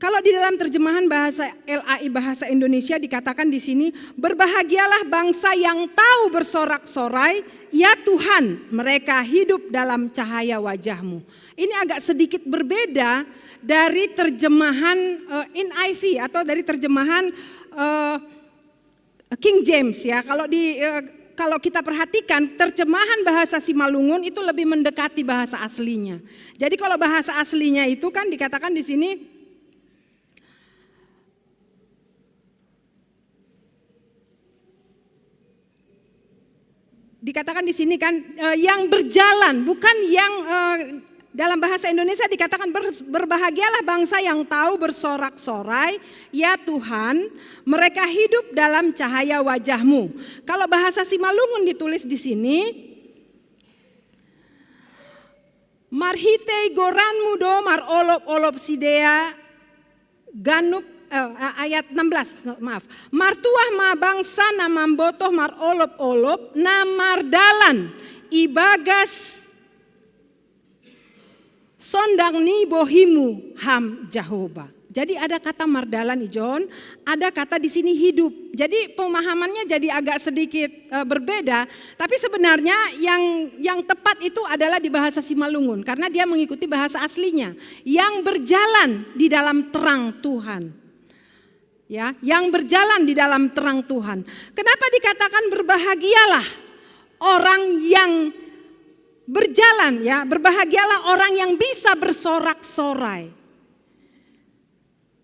Kalau di dalam terjemahan bahasa L A I bahasa Indonesia dikatakan di sini, "Berbahagialah bangsa yang tahu bersorak-sorai, ya Tuhan, mereka hidup dalam cahaya wajah-Mu." Ini agak sedikit berbeda dari terjemahan, eh, N I V atau dari terjemahan, eh, King James, ya. Kalau di, eh, kalau kita perhatikan, terjemahan bahasa Simalungun itu lebih mendekati bahasa aslinya. Jadi kalau bahasa aslinya itu kan dikatakan di sini, dikatakan di sini kan, eh, yang berjalan, bukan yang, eh, dalam bahasa Indonesia dikatakan ber-, "Berbahagialah bangsa yang tahu bersorak-sorai, ya Tuhan, mereka hidup dalam cahaya wajah-Mu." Kalau bahasa Simalungun ditulis di sini, "Marhitei goran-Mu do marolop-olop sidea ganup," eh, ayat enam belas, maaf. "Martuah ma bangsa na mambotoh marolop-olop, na mardalan ibagas sondang ni bohi-Mu, ham Jahowa." Jadi ada kata mardalan, Ijon, ada kata di sini hidup. Jadi pemahamannya jadi agak sedikit, eh, berbeda, tapi sebenarnya yang yang tepat itu adalah di bahasa Simalungun karena dia mengikuti bahasa aslinya, yang berjalan di dalam terang Tuhan. Ya, yang berjalan di dalam terang Tuhan. Kenapa dikatakan berbahagialah orang yang berjalan, ya, berbahagialah orang yang bisa bersorak-sorai.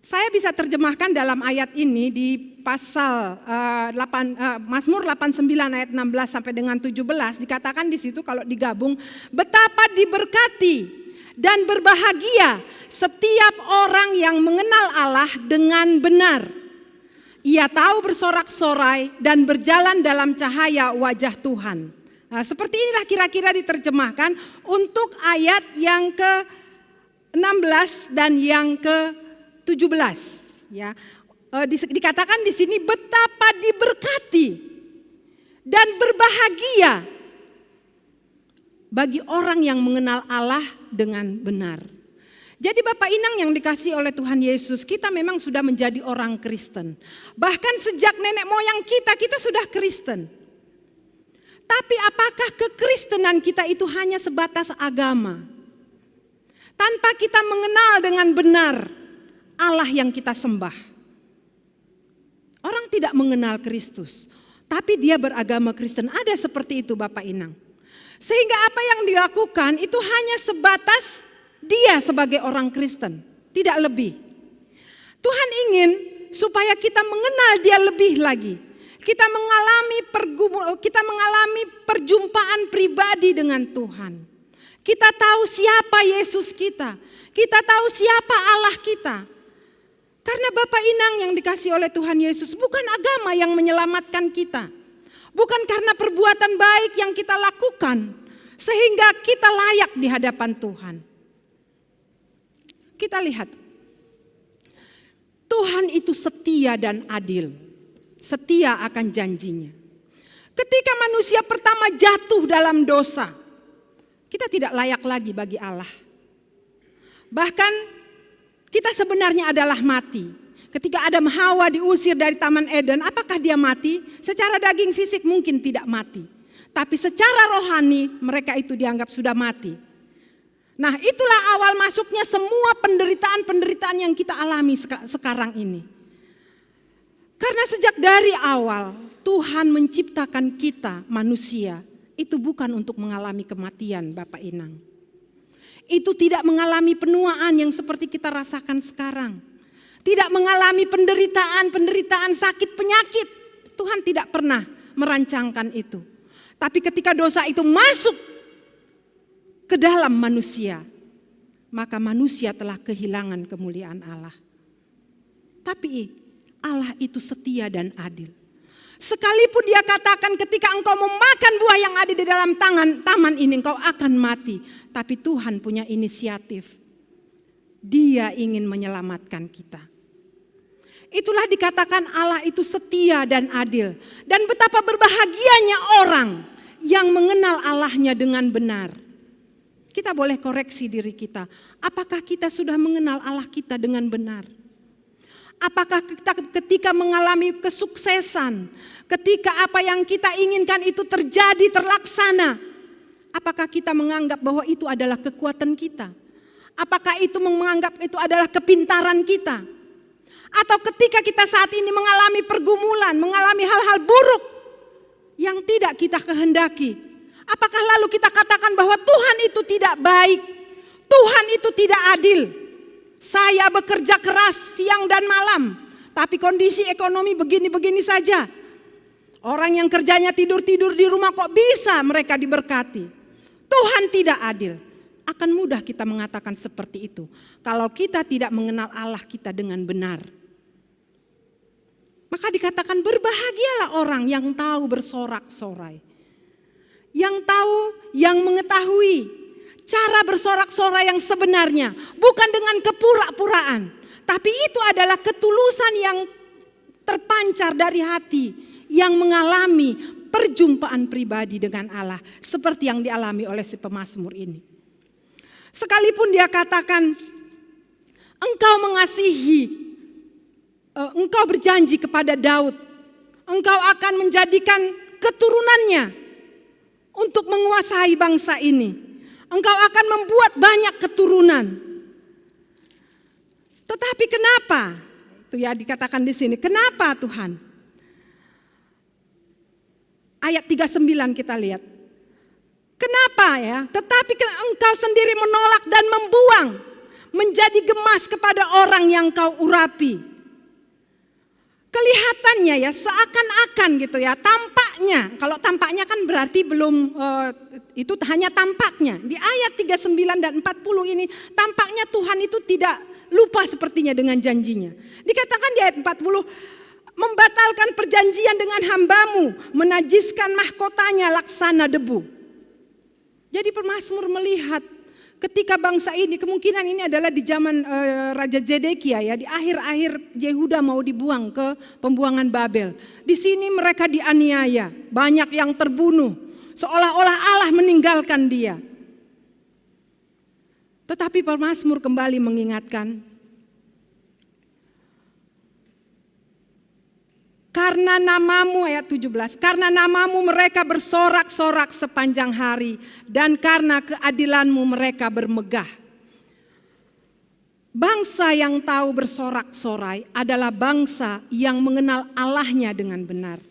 Saya bisa terjemahkan dalam ayat ini di pasal, eh, delapan, eh, Mazmur delapan sembilan ayat enam belas sampai dengan tujuh belas, dikatakan di situ kalau digabung, "Betapa diberkati dan berbahagia setiap orang yang mengenal Allah dengan benar. Ia tahu bersorak-sorai dan berjalan dalam cahaya wajah Tuhan." Nah, seperti inilah kira-kira diterjemahkan untuk ayat yang ke enam belas dan yang ke tujuh belas, ya. Eh, di-, dikatakan di sini, "Betapa diberkati dan berbahagia bagi orang yang mengenal Allah dengan benar." Jadi Bapak Inang yang dikasihi oleh Tuhan Yesus, kita memang sudah menjadi orang Kristen. Bahkan sejak nenek moyang kita, kita sudah Kristen. Tapi apakah kekristenan kita itu hanya sebatas agama? Tanpa kita mengenal dengan benar Allah yang kita sembah. Orang tidak mengenal Kristus, tapi dia beragama Kristen. Ada seperti itu, Bapak Inang. Sehingga apa yang dilakukan itu hanya sebatas dia sebagai orang Kristen, tidak lebih. Tuhan ingin supaya kita mengenal Dia lebih lagi. Kita mengalami pergumu-, kita mengalami perjumpaan pribadi dengan Tuhan. Kita tahu siapa Yesus kita. Kita tahu siapa Allah kita. Karena Bapak Inang yang dikasihi oleh Tuhan Yesus, bukan agama yang menyelamatkan kita. Bukan karena perbuatan baik yang kita lakukan sehingga kita layak di hadapan Tuhan. Kita lihat, Tuhan itu setia dan adil, setia akan janjinya. Ketika manusia pertama jatuh dalam dosa, kita tidak layak lagi bagi Allah. Bahkan kita sebenarnya adalah mati. Ketika Adam Hawa diusir dari Taman Eden, apakah dia mati? Secara daging fisik mungkin tidak mati. Tapi secara rohani mereka itu dianggap sudah mati. Nah, itulah awal masuknya semua penderitaan-penderitaan yang kita alami seka-, sekarang ini. Karena sejak dari awal Tuhan menciptakan kita manusia itu bukan untuk mengalami kematian, Bapak Inang. Itu tidak mengalami penuaan yang seperti kita rasakan sekarang. Tidak mengalami penderitaan, penderitaan sakit, penyakit. Tuhan tidak pernah merancangkan itu. Tapi ketika dosa itu masuk ke dalam manusia, maka manusia telah kehilangan kemuliaan Allah. Tapi Allah itu setia dan adil. Sekalipun dia katakan, "Ketika engkau memakan buah yang ada di dalam tangan taman ini, engkau akan mati." Tapi Tuhan punya inisiatif. Dia ingin menyelamatkan kita. Itulah dikatakan Allah itu setia dan adil. Dan betapa berbahagianya orang yang mengenal Allahnya dengan benar. Kita boleh koreksi diri kita. Apakah kita sudah mengenal Allah kita dengan benar? Apakah kita ketika mengalami kesuksesan, ketika apa yang kita inginkan itu terjadi, terlaksana, apakah kita menganggap bahwa itu adalah kekuatan kita? Apakah itu menganggap itu adalah kepintaran kita? Atau ketika kita saat ini mengalami pergumulan, mengalami hal-hal buruk yang tidak kita kehendaki, apakah lalu kita katakan bahwa Tuhan itu tidak baik, Tuhan itu tidak adil? Saya bekerja keras siang dan malam, tapi kondisi ekonomi begini-begini saja. Orang yang kerjanya tidur-tidur di rumah, kok bisa mereka diberkati? Tuhan tidak adil. Akan mudah kita mengatakan seperti itu kalau kita tidak mengenal Allah kita dengan benar. Maka dikatakan, "Berbahagialah orang yang tahu bersorak-sorai." Yang tahu, yang mengetahui cara bersorak-sorai yang sebenarnya, bukan dengan kepura-puraan, tapi itu adalah ketulusan yang terpancar dari hati, yang mengalami perjumpaan pribadi dengan Allah, seperti yang dialami oleh si pemazmur ini. Sekalipun dia katakan, "Engkau mengasihi, eh, engkau berjanji kepada Daud, engkau akan menjadikan keturunannya untuk menguasai bangsa ini. Engkau akan membuat banyak keturunan." Tetapi kenapa? Itu ya dikatakan di sini. Kenapa, Tuhan? Ayat tiga sembilan kita lihat. Kenapa ya? "Tetapi ke-, engkau sendiri menolak dan membuang menjadi gemas kepada orang yang kau urapi." Kelihatannya ya, seakan-akan gitu ya, tampaknya. Kalau tampaknya kan berarti belum, eh, itu hanya tampaknya. Di ayat tiga sembilan dan empat puluh ini, tampaknya Tuhan itu tidak lupa sepertinya dengan janjinya. Dikatakan di ayat empat puluh, "Membatalkan perjanjian dengan hambamu, menajiskan mahkotanya laksana debu." Jadi pemazmur melihat ketika bangsa ini, kemungkinan ini adalah di zaman, eh, Raja Zedekia ya, di akhir-akhir Yehuda mau dibuang ke pembuangan Babel. Di sini mereka dianiaya, banyak yang terbunuh, seolah-olah Allah meninggalkan dia. Tetapi pemazmur kembali mengingatkan, "Karena namamu," ayat tujuh belas, "karena namamu mereka bersorak-sorak sepanjang hari, dan karena keadilanmu mereka bermegah." Bangsa yang tahu bersorak-sorai adalah bangsa yang mengenal Allahnya dengan benar.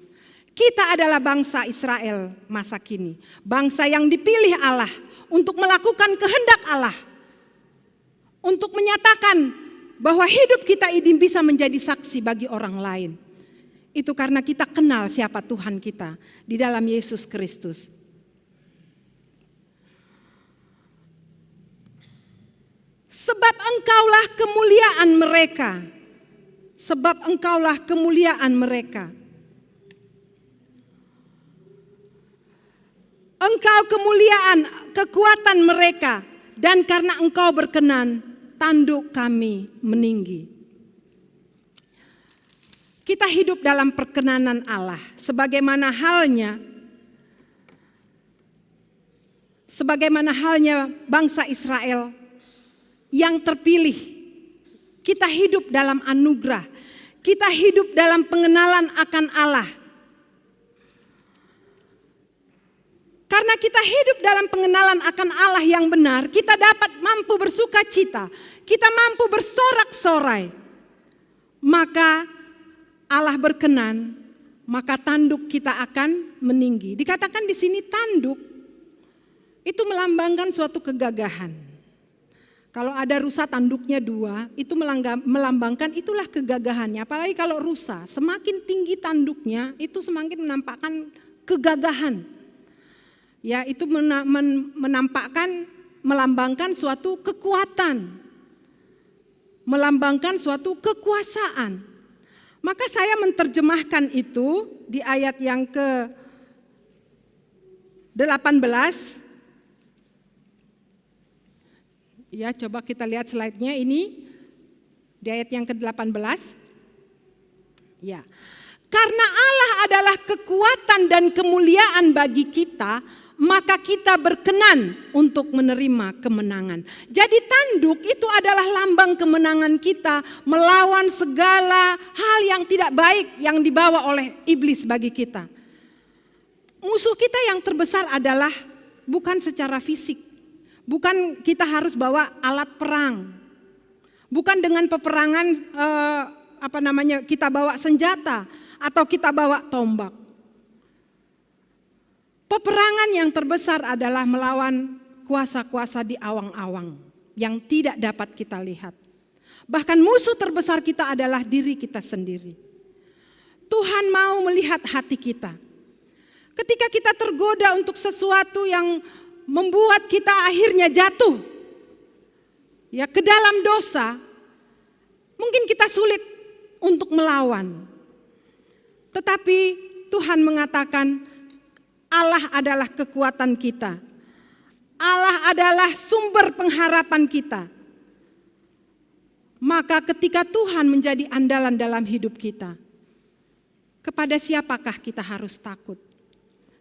Kita adalah bangsa Israel masa kini, bangsa yang dipilih Allah untuk melakukan kehendak Allah, untuk menyatakan bahwa hidup kita ini bisa menjadi saksi bagi orang lain. Itu karena kita kenal siapa Tuhan kita di dalam Yesus Kristus. "Sebab engkaulah kemuliaan mereka." Sebab engkaulah kemuliaan mereka. "Engkau kemuliaan, kekuatan mereka, dan karena engkau berkenan, tanduk kami meninggi." Kita hidup dalam perkenanan Allah, sebagaimana halnya, sebagaimana halnya bangsa Israel yang terpilih. Kita hidup dalam anugerah, kita hidup dalam pengenalan akan Allah. Karena kita hidup dalam pengenalan akan Allah yang benar, kita dapat mampu bersuka cita, kita mampu bersorak-sorai. Maka Allah berkenan, maka tanduk kita akan meninggi. Dikatakan di sini tanduk itu melambangkan suatu kegagahan. Kalau ada rusa tanduknya dua, itu melambangkan itulah kegagahannya. Apalagi kalau rusa, semakin tinggi tanduknya, itu semakin menampakkan kegagahan. Ya, itu menampakkan, melambangkan suatu kekuatan, melambangkan suatu kekuasaan. Maka saya menerjemahkan itu di ayat yang ke delapan belas. Ya, coba kita lihat slide-nya ini. Di ayat yang ke delapan belas. Ya. Karena Allah adalah kekuatan dan kemuliaan bagi kita, maka kita berkenan untuk menerima kemenangan. Jadi tanduk itu adalah lambang kemenangan kita melawan segala hal yang tidak baik yang dibawa oleh iblis bagi kita. Musuh kita yang terbesar adalah bukan secara fisik. Bukan kita harus bawa alat perang. Bukan dengan peperangan eh, apa namanya kita bawa senjata atau kita bawa tombak. Peperangan yang terbesar adalah melawan kuasa-kuasa di awang-awang yang tidak dapat kita lihat. Bahkan musuh terbesar kita adalah diri kita sendiri. Tuhan mau melihat hati kita. Ketika kita tergoda untuk sesuatu yang membuat kita akhirnya jatuh ya ke dalam dosa, mungkin kita sulit untuk melawan. Tetapi Tuhan mengatakan Allah adalah kekuatan kita. Allah adalah sumber pengharapan kita. Maka ketika Tuhan menjadi andalan dalam hidup kita, kepada siapakah kita harus takut?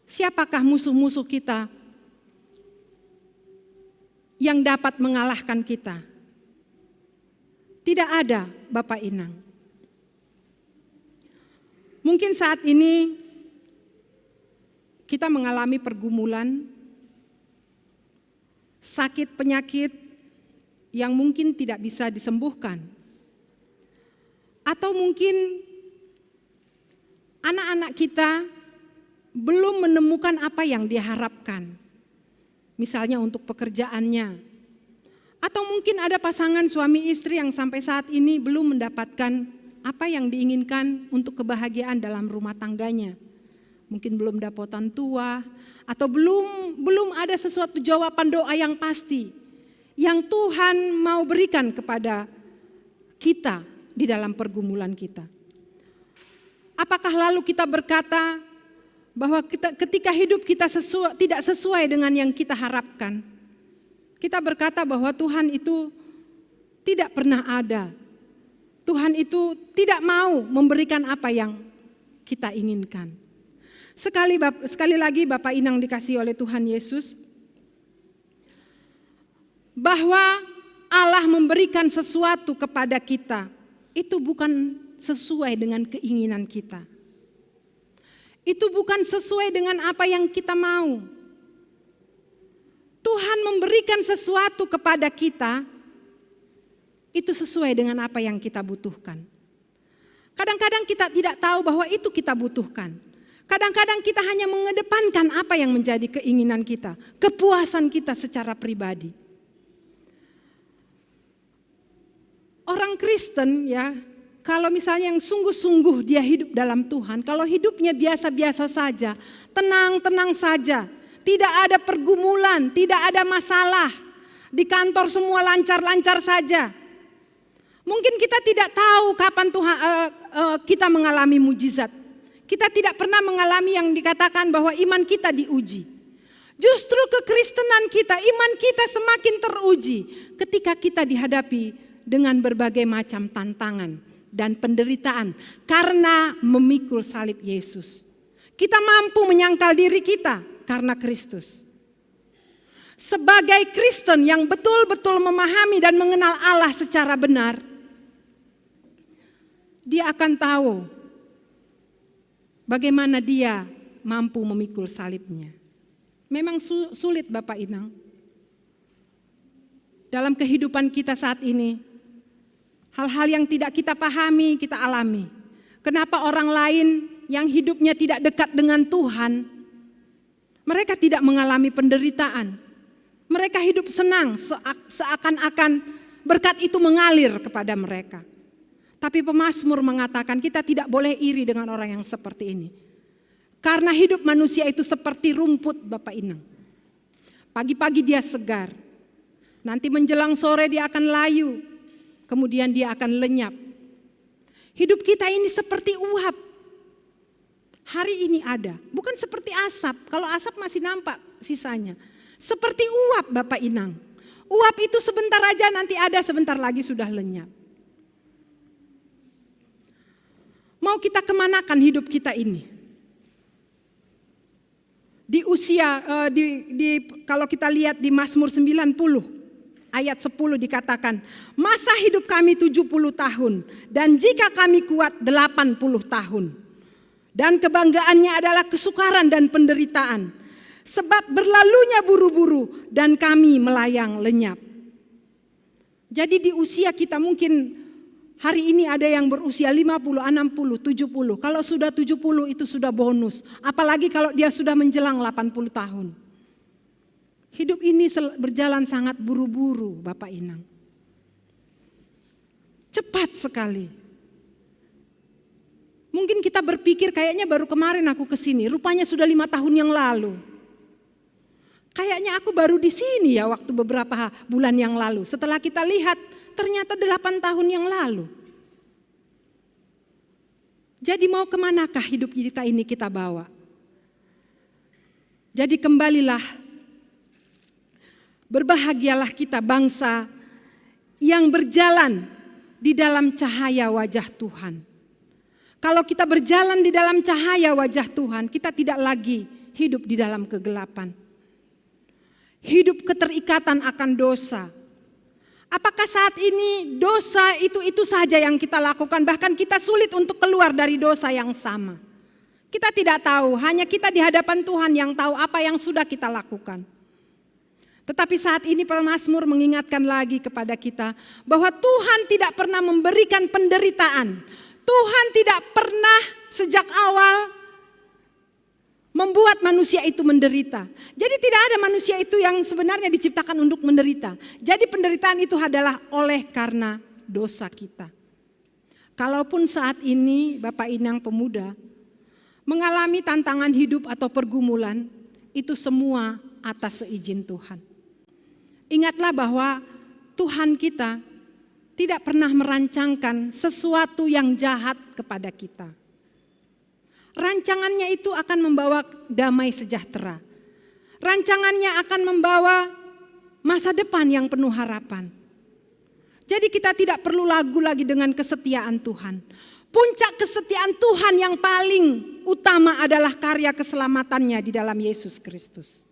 Siapakah musuh-musuh kita yang dapat mengalahkan kita? Tidak ada, Bapak Inang. Mungkin saat ini kita mengalami pergumulan, sakit penyakit yang mungkin tidak bisa disembuhkan. Atau mungkin anak-anak kita belum menemukan apa yang diharapkan. Misalnya untuk pekerjaannya. Atau mungkin ada pasangan suami istri yang sampai saat ini belum mendapatkan apa yang diinginkan untuk kebahagiaan dalam rumah tangganya. Mungkin belum dapat orang tua atau belum belum ada sesuatu jawaban doa yang pasti yang Tuhan mau berikan kepada kita di dalam pergumulan kita. Apakah lalu kita berkata bahwa kita, ketika hidup kita sesuai, tidak sesuai dengan yang kita harapkan, kita berkata bahwa Tuhan itu tidak pernah ada. Tuhan itu tidak mau memberikan apa yang kita inginkan. Sekali sekali lagi Bapak Inang dikasih oleh Tuhan Yesus, bahwa Allah memberikan sesuatu kepada kita itu bukan sesuai dengan keinginan kita. Itu bukan sesuai dengan apa yang kita mau. Tuhan memberikan sesuatu kepada kita itu sesuai dengan apa yang kita butuhkan. Kadang-kadang kita tidak tahu bahwa itu kita butuhkan. Kadang-kadang kita hanya mengedepankan apa yang menjadi keinginan kita, kepuasan kita secara pribadi. Orang Kristen ya, kalau misalnya yang sungguh-sungguh dia hidup dalam Tuhan, kalau hidupnya biasa-biasa saja, tenang-tenang saja, tidak ada pergumulan, tidak ada masalah, di kantor semua lancar-lancar saja. Mungkin kita tidak tahu kapan Tuhan uh, uh, kita mengalami mujizat. Kita tidak pernah mengalami yang dikatakan bahwa iman kita diuji. Justru kekristenan kita, iman kita semakin teruji ketika kita dihadapi dengan berbagai macam tantangan dan penderitaan karena memikul salib Yesus. Kita mampu menyangkal diri kita karena Kristus. Sebagai Kristen yang betul-betul memahami dan mengenal Allah secara benar, dia akan tahu bagaimana dia mampu memikul salibnya. Memang sulit Bapak Inang. Dalam kehidupan kita saat ini, hal-hal yang tidak kita pahami, kita alami. Kenapa orang lain yang hidupnya tidak dekat dengan Tuhan, mereka tidak mengalami penderitaan. Mereka hidup senang seak- seakan-akan berkat itu mengalir kepada mereka. Tapi pemazmur mengatakan kita tidak boleh iri dengan orang yang seperti ini. Karena hidup manusia itu seperti rumput, Bapak Inang. Pagi-pagi dia segar. Nanti menjelang sore dia akan layu. Kemudian dia akan lenyap. Hidup kita ini seperti uap. Hari ini ada, bukan seperti asap. Kalau asap masih nampak sisanya. Seperti uap, Bapak Inang. Uap itu sebentar aja nanti ada, sebentar lagi sudah lenyap. Mau kita kemanakan hidup kita ini? Di usia eh, di, di kalau kita lihat di Mazmur sembilan puluh ayat sepuluh dikatakan, "Masa hidup kami tujuh puluh tahun, dan jika kami kuat, delapan puluh tahun. Dan kebanggaannya adalah kesukaran dan penderitaan. Sebab berlalunya buru-buru, dan kami melayang lenyap." Jadi di usia kita mungkin hari ini ada yang berusia lima puluh, enam puluh, tujuh puluh. Kalau sudah tujuh puluh itu sudah bonus. Apalagi kalau dia sudah menjelang delapan puluh tahun. Hidup ini sel- berjalan sangat buru-buru, Bapak Inang. Cepat sekali. Mungkin kita berpikir, "Kayaknya baru kemarin aku ke sini, rupanya sudah lima tahun yang lalu. Kayaknya aku baru di sini ya waktu beberapa bulan yang lalu." Setelah kita lihat, ternyata delapan tahun yang lalu. Jadi mau kemanakah hidup kita ini kita bawa? Jadi kembalilah, berbahagialah kita bangsa yang berjalan di dalam cahaya wajah Tuhan. Kalau kita berjalan di dalam cahaya wajah Tuhan, kita tidak lagi hidup di dalam kegelapan. Hidup keterikatan akan dosa. Apakah saat ini dosa itu-itu saja yang kita lakukan, bahkan kita sulit untuk keluar dari dosa yang sama? Kita tidak tahu, hanya kita di hadapan Tuhan yang tahu apa yang sudah kita lakukan. Tetapi saat ini pemazmur mengingatkan lagi kepada kita bahwa Tuhan tidak pernah memberikan penderitaan. Tuhan tidak pernah sejak awal membuat manusia itu menderita. Jadi tidak ada manusia itu yang sebenarnya diciptakan untuk menderita. Jadi penderitaan itu adalah oleh karena dosa kita. Kalaupun saat ini Bapak Inang pemuda mengalami tantangan hidup atau pergumulan, itu semua atas seizin Tuhan. Ingatlah bahwa Tuhan kita tidak pernah merancangkan sesuatu yang jahat kepada kita. Rancangannya itu akan membawa damai sejahtera. Rancangannya akan membawa masa depan yang penuh harapan. Jadi kita tidak perlu ragu lagi dengan kesetiaan Tuhan. Puncak kesetiaan Tuhan yang paling utama adalah karya keselamatannya di dalam Yesus Kristus.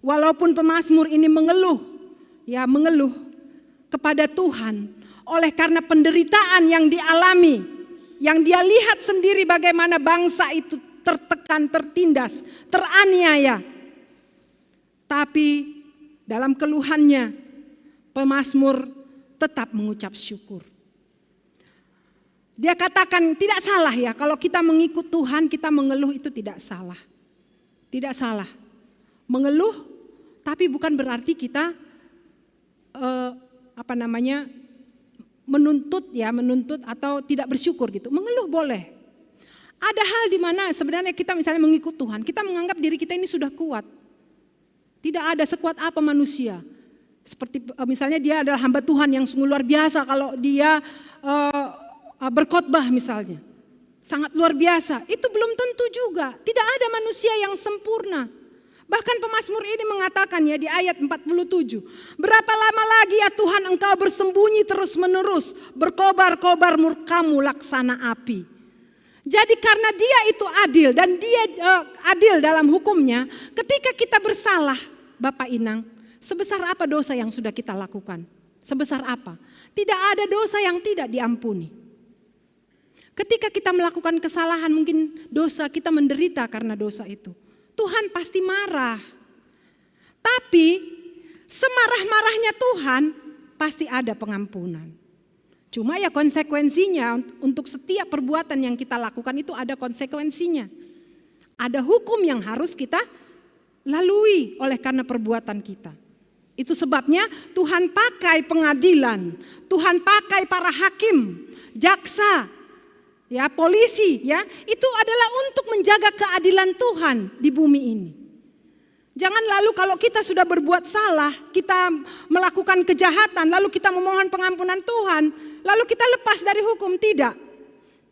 Walaupun pemazmur ini mengeluh, ya mengeluh kepada Tuhan oleh karena penderitaan yang dialami, yang dia lihat sendiri bagaimana bangsa itu tertekan, tertindas, teraniaya. Tapi dalam keluhannya, pemazmur tetap mengucap syukur. Dia katakan tidak salah ya, kalau kita mengikut Tuhan, kita mengeluh itu tidak salah. Tidak salah. Mengeluh, tapi bukan berarti kita eh, apa namanya menuntut ya, menuntut atau tidak bersyukur gitu. Mengeluh boleh. Ada hal di mana sebenarnya kita misalnya mengikut Tuhan, kita menganggap diri kita ini sudah kuat. Tidak ada sekuat apa manusia. Seperti eh, misalnya dia adalah hamba Tuhan yang sungguh luar biasa kalau dia eh, eh, berkhotbah misalnya. Sangat luar biasa. Itu belum tentu juga. Tidak ada manusia yang sempurna. Bahkan pemazmur ini mengatakan ya di ayat empat puluh tujuh, "Berapa lama lagi ya Tuhan engkau bersembunyi terus-menerus, berkobar-kobar murkamu laksana api." Jadi karena dia itu adil dan dia eh, adil dalam hukumnya, ketika kita bersalah, Bapak Inang, sebesar apa dosa yang sudah kita lakukan? Sebesar apa? Tidak ada dosa yang tidak diampuni. Ketika kita melakukan kesalahan, mungkin dosa, kita menderita karena dosa itu. Tuhan pasti marah. Tapi semarah-marahnya Tuhan, pasti ada pengampunan. Cuma ya konsekuensinya, untuk setiap perbuatan yang kita lakukan itu ada konsekuensinya. Ada hukum yang harus kita lalui oleh karena perbuatan kita. Itu sebabnya Tuhan pakai pengadilan, Tuhan pakai para hakim, jaksa, ya, polisi, ya, itu adalah untuk menjaga keadilan Tuhan di bumi ini. Jangan lalu kalau kita sudah berbuat salah, kita melakukan kejahatan, lalu kita memohon pengampunan Tuhan, lalu kita lepas dari hukum. Tidak.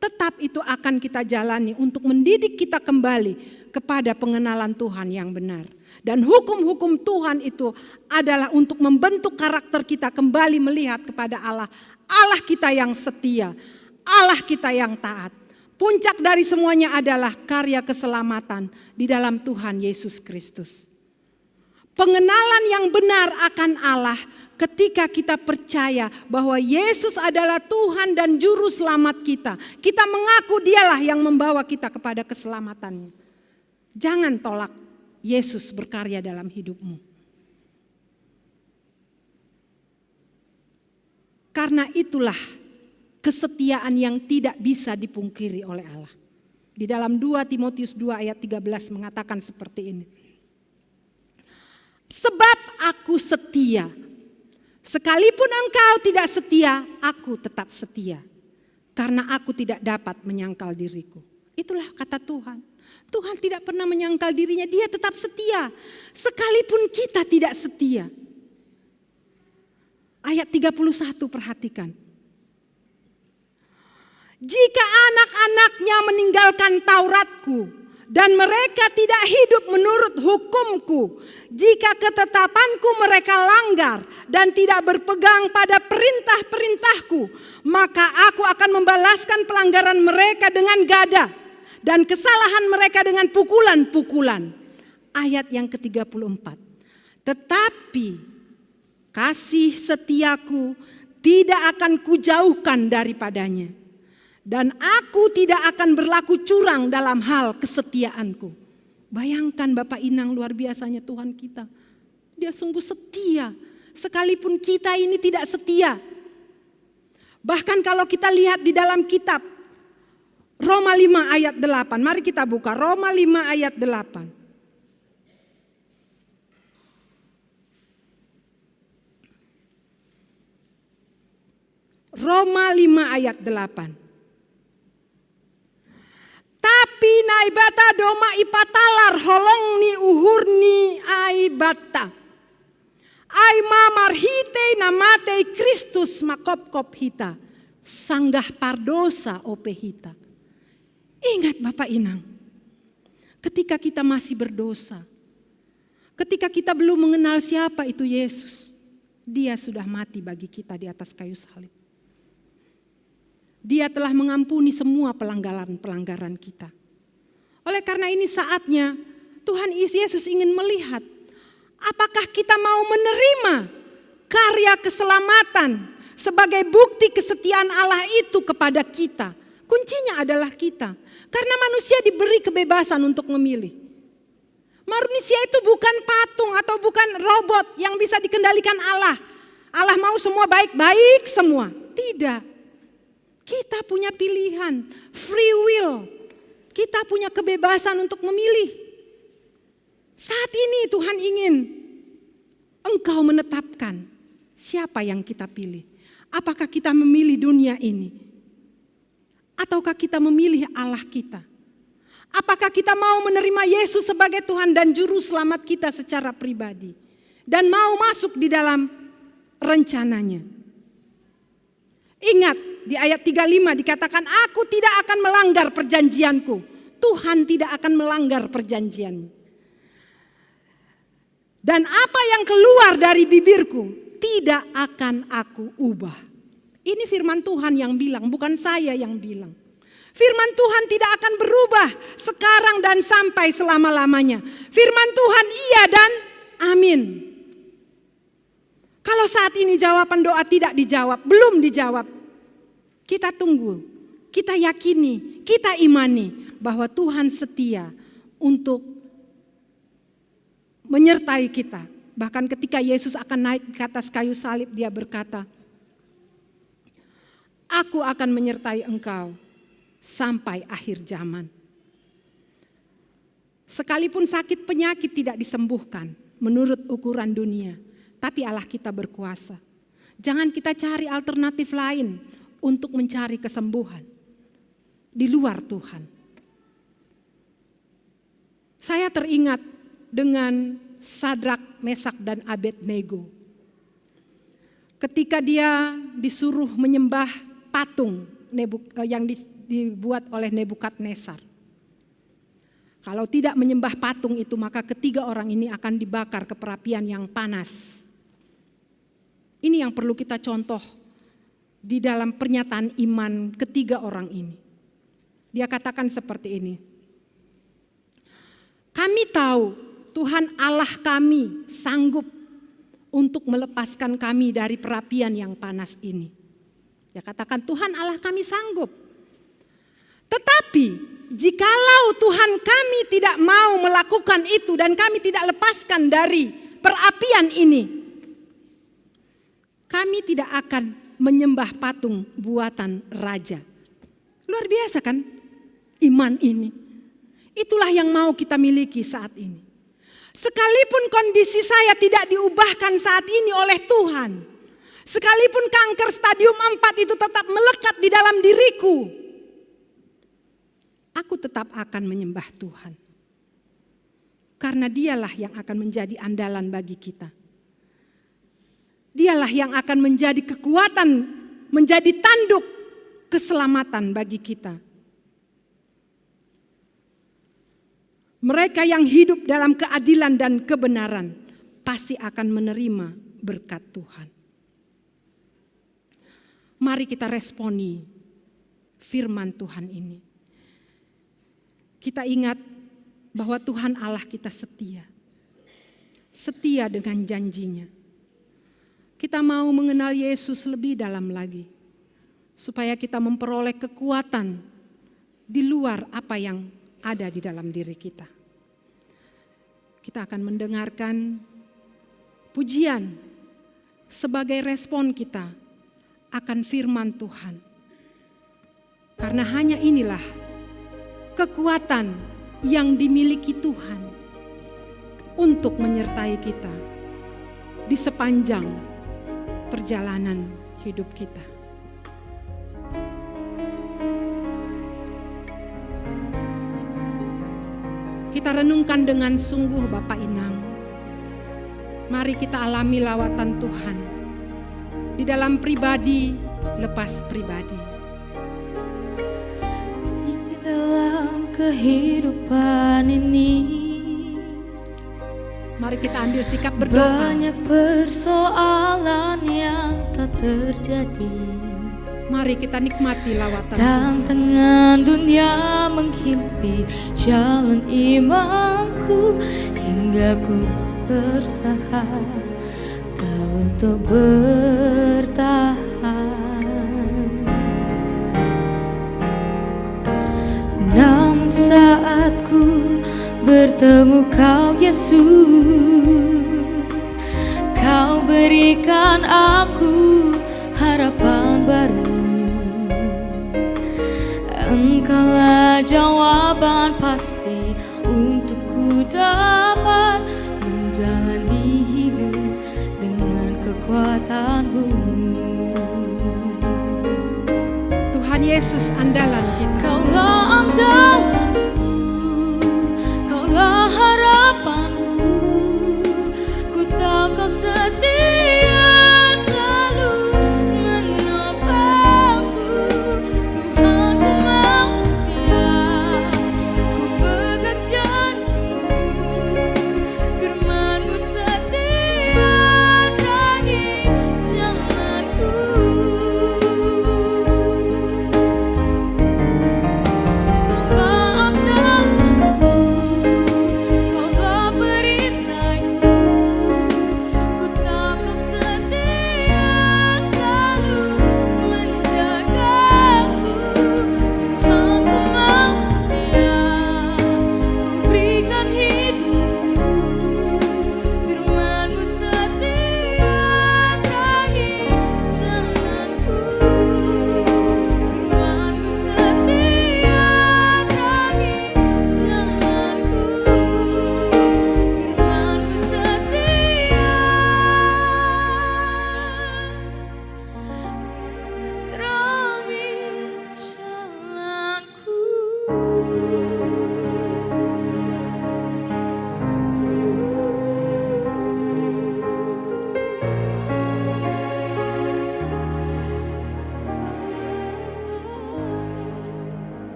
Tetap itu akan kita jalani untuk mendidik kita kembali kepada pengenalan Tuhan yang benar. Dan hukum-hukum Tuhan itu adalah untuk membentuk karakter kita kembali melihat kepada Allah. Allah kita yang setia, Allah kita yang taat. Puncak dari semuanya adalah karya keselamatan di dalam Tuhan Yesus Kristus. Pengenalan yang benar akan Allah ketika kita percaya bahwa Yesus adalah Tuhan dan Juru Selamat kita. Kita mengaku Dialah yang membawa kita kepada keselamatannya. Jangan tolak Yesus berkarya dalam hidupmu. Karena itulah kesetiaan yang tidak bisa dipungkiri oleh Allah. Di dalam dua Timotius dua ayat tiga belas mengatakan seperti ini. "Sebab aku setia. Sekalipun engkau tidak setia, aku tetap setia. Karena aku tidak dapat menyangkal diriku." Itulah kata Tuhan. Tuhan tidak pernah menyangkal dirinya, dia tetap setia. Sekalipun kita tidak setia. Ayat tiga puluh satu, perhatikan. "Jika anak-anaknya meninggalkan Tauratku dan mereka tidak hidup menurut hukumku, jika ketetapanku mereka langgar dan tidak berpegang pada perintah-perintahku, maka aku akan membalaskan pelanggaran mereka dengan gada dan kesalahan mereka dengan pukulan-pukulan." Ayat yang ketiga puluh empat. "Tetapi kasih setiaku tidak akan kujauhkan daripadanya, dan aku tidak akan berlaku curang dalam hal kesetiaanku." Bayangkan, Bapak Inang, luar biasanya Tuhan kita. Dia sungguh setia, sekalipun kita ini tidak setia. Bahkan kalau kita lihat di dalam kitab Roma lima ayat delapan, mari kita buka Roma lima ayat delapan. Roma lima ayat delapan. "Tapi naibata doma ipatalar holong ni uhur ni aibata. Ai ma marhitei na matei Kristus makopkop hita, sanggah pardosa ope hita." Ingat, Bapak Inang, ketika kita masih berdosa, ketika kita belum mengenal siapa itu Yesus, dia sudah mati bagi kita di atas kayu salib. Dia telah mengampuni semua pelanggaran-pelanggaran kita. Oleh karena ini, saatnya Tuhan Yesus ingin melihat apakah kita mau menerima karya keselamatan sebagai bukti kesetiaan Allah itu kepada kita. Kuncinya adalah kita. Karena manusia diberi kebebasan untuk memilih. Manusia itu bukan patung atau bukan robot yang bisa dikendalikan Allah. Allah mau semua baik-baik semua. Tidak. Kita punya pilihan, free will. Kita punya kebebasan untuk memilih. Saat ini Tuhan ingin engkau menetapkan siapa yang kita pilih. Apakah kita memilih dunia ini? Ataukah kita memilih Allah kita? Apakah kita mau menerima Yesus sebagai Tuhan dan Juru Selamat kita secara pribadi? Dan mau masuk di dalam rencananya? Ingat, di ayat tiga lima dikatakan, "Aku tidak akan melanggar perjanjianku." Tuhan tidak akan melanggar perjanjiannya. "Dan apa yang keluar dari bibirku tidak akan aku ubah." Ini firman Tuhan yang bilang, bukan saya yang bilang. Firman Tuhan tidak akan berubah sekarang dan sampai selama-lamanya. Firman Tuhan iya dan amin. Kalau saat ini jawaban doa tidak dijawab, belum dijawab, kita tunggu, kita yakini, kita imani bahwa Tuhan setia untuk menyertai kita. Bahkan ketika Yesus akan naik ke atas kayu salib, dia berkata, "Aku akan menyertai engkau sampai akhir zaman." Sekalipun sakit penyakit tidak disembuhkan menurut ukuran dunia, Tapi Allah kita berkuasa. Jangan kita cari alternatif lain untuk mencari kesembuhan di luar Tuhan. Saya teringat dengan Sadrak, Mesak, dan Abednego. Ketika dia disuruh menyembah patung Nebuk-, eh, yang di-, dibuat oleh Nebukadnezar. Kalau tidak menyembah patung itu, maka ketiga orang ini akan dibakar ke perapian yang panas. Ini yang perlu kita contoh di dalam pernyataan iman ketiga orang ini. Dia katakan seperti ini, "Kami tahu Tuhan Allah kami sanggup untuk melepaskan kami dari perapian yang panas ini." Dia katakan, "Tuhan Allah kami sanggup. Tetapi jikalau Tuhan kami tidak mau melakukan itu dan kami tidak lepaskan dari perapian ini, kami tidak akan menyembah patung buatan raja." Luar biasa, kan? Iman ini. Itulah yang mau kita miliki saat ini. Sekalipun kondisi saya tidak diubahkan saat ini oleh Tuhan, sekalipun kanker stadium empat itu tetap melekat di dalam diriku, aku tetap akan menyembah Tuhan. Karena Dialah yang akan menjadi andalan bagi kita. Dialah yang akan menjadi kekuatan, menjadi tanduk keselamatan bagi kita. Mereka yang hidup dalam keadilan dan kebenaran pasti akan menerima berkat Tuhan. Mari kita responi firman Tuhan ini. Kita ingat bahwa Tuhan Allah kita setia. Setia dengan janjinya. Kita mau mengenal Yesus lebih dalam lagi, supaya kita memperoleh kekuatan di luar apa yang ada di dalam diri kita. Kita akan mendengarkan pujian sebagai respon kita akan firman Tuhan. Karena hanya inilah kekuatan yang dimiliki Tuhan untuk menyertai kita di sepanjang perjalanan hidup kita. Kita renungkan dengan sungguh, Bapak Inang. Mari kita alami lawatan Tuhan di dalam pribadi lepas pribadi. Di dalam kehidupan ini, mari kita ambil sikap berdoa. Banyak persoalan yang tak terjadi. Mari kita nikmati lawatan Tuhan. Tantangan dunia menghimpit jalan imanku, hingga ku berusaha tak untuk bertahan. Namun saat ku bertemu Kau, Yesus, Kau berikan aku harapan baru. Engkaulah jawaban pasti untuk ku dapat menjalani hidup dengan kekuatan-Mu. Tuhan Yesus, andalan kita. Kaulah andalanku, Kaulah harapanku, ku tahu Kau setia selalu menopangku. Tuhanku, Kau setia, ku pegang janji-Mu, firman-Mu setia terang jalanku. Kaulah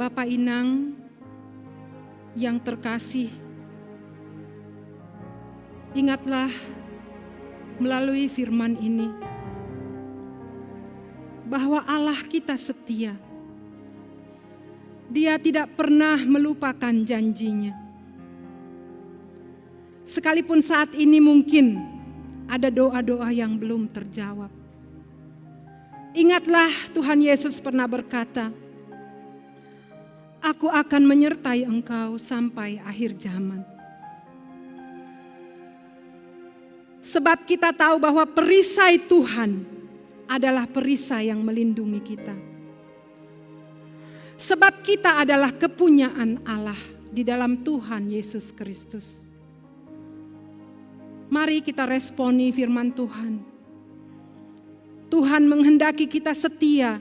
Bapa Inang yang terkasih, ingatlah melalui firman ini bahwa Allah kita setia. Dia tidak pernah melupakan janjinya. Sekalipun saat ini mungkin ada doa-doa yang belum terjawab. Ingatlah Tuhan Yesus pernah berkata, "Aku akan menyertai engkau sampai akhir zaman." Sebab kita tahu bahwa perisai Tuhan adalah perisai yang melindungi kita. Sebab kita adalah kepunyaan Allah di dalam Tuhan Yesus Kristus. Mari kita responi firman Tuhan. Tuhan menghendaki kita setia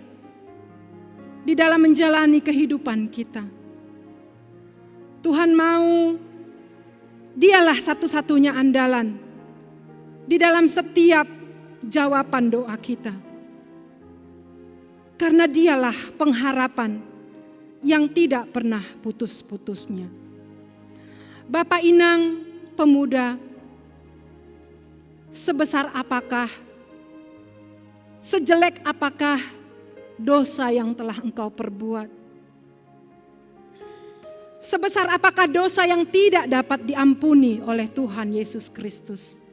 di dalam menjalani kehidupan kita. Tuhan mau, Dialah satu-satunya andalan di dalam setiap jawaban doa kita. Karena Dialah pengharapan yang tidak pernah putus-putusnya. Bapa Inang, pemuda, sebesar apakah, sejelek apakah dosa yang telah engkau perbuat? Sebesar apakah dosa yang tidak dapat diampuni oleh Tuhan Yesus Kristus?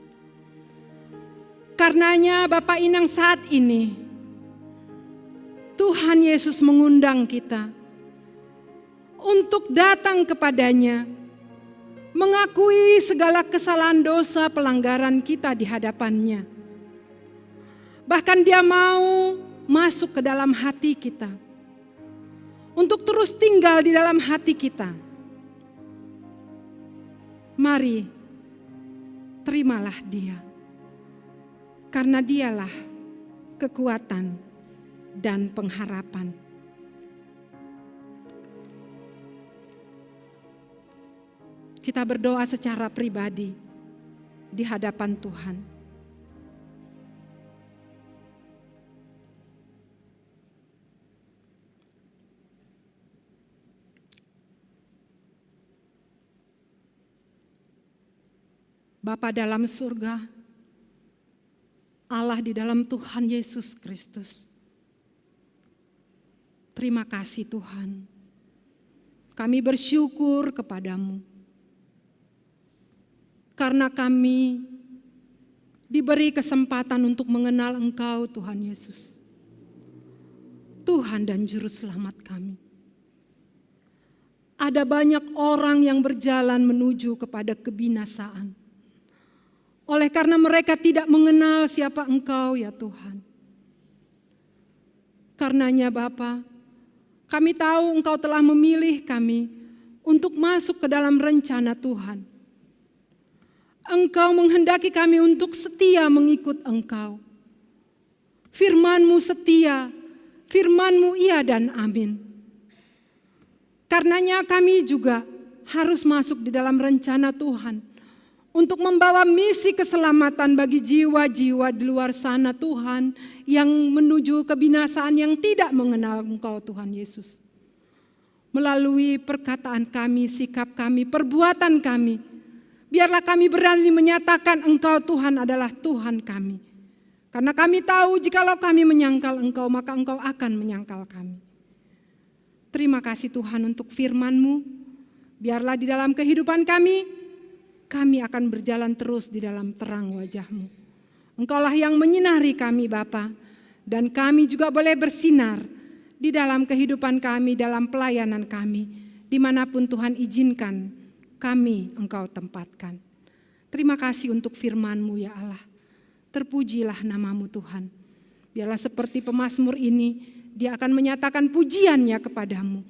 Karenanya, Bapa Inang, saat ini Tuhan Yesus mengundang kita untuk datang kepada-Nya, mengakui segala kesalahan, dosa, pelanggaran kita di hadapan-Nya. Bahkan Dia mau masuk ke dalam hati kita, untuk terus tinggal di dalam hati kita. Mari, terimalah Dia, karena Dialah kekuatan dan pengharapan. Kita berdoa secara pribadi di hadapan Tuhan. Bapa dalam surga, Allah di dalam Tuhan Yesus Kristus. Terima kasih, Tuhan. Kami bersyukur kepada-Mu. Karena kami diberi kesempatan untuk mengenal Engkau, Tuhan Yesus. Tuhan dan Juru Selamat kami. Ada banyak orang yang berjalan menuju kepada kebinasaan. Oleh karena mereka tidak mengenal siapa Engkau, ya Tuhan. Karenanya, Bapa, kami tahu Engkau telah memilih kami untuk masuk ke dalam rencana Tuhan. Engkau menghendaki kami untuk setia mengikut Engkau. Firman-Mu setia, firman-Mu iya dan amin. Karenanya kami juga harus masuk di dalam rencana Tuhan untuk membawa misi keselamatan bagi jiwa-jiwa di luar sana, Tuhan, yang menuju kebinasaan, yang tidak mengenal Engkau, Tuhan Yesus. Melalui perkataan kami, sikap kami, perbuatan kami, biarlah kami berani menyatakan Engkau, Tuhan, adalah Tuhan kami. Karena kami tahu jikalau kami menyangkal Engkau, maka Engkau akan menyangkal kami. Terima kasih, Tuhan, untuk firman-Mu. Biarlah di dalam kehidupan kami, kami akan berjalan terus di dalam terang wajah-Mu. Engkaulah yang menyinari kami, Bapa, dan kami juga boleh bersinar di dalam kehidupan kami, dalam pelayanan kami, di mana pun Tuhan izinkan kami Engkau tempatkan. Terima kasih untuk firman-Mu, ya Allah. Terpujilah nama-Mu, Tuhan. Biarlah seperti pemazmur ini, dia akan menyatakan pujiannya kepada-Mu.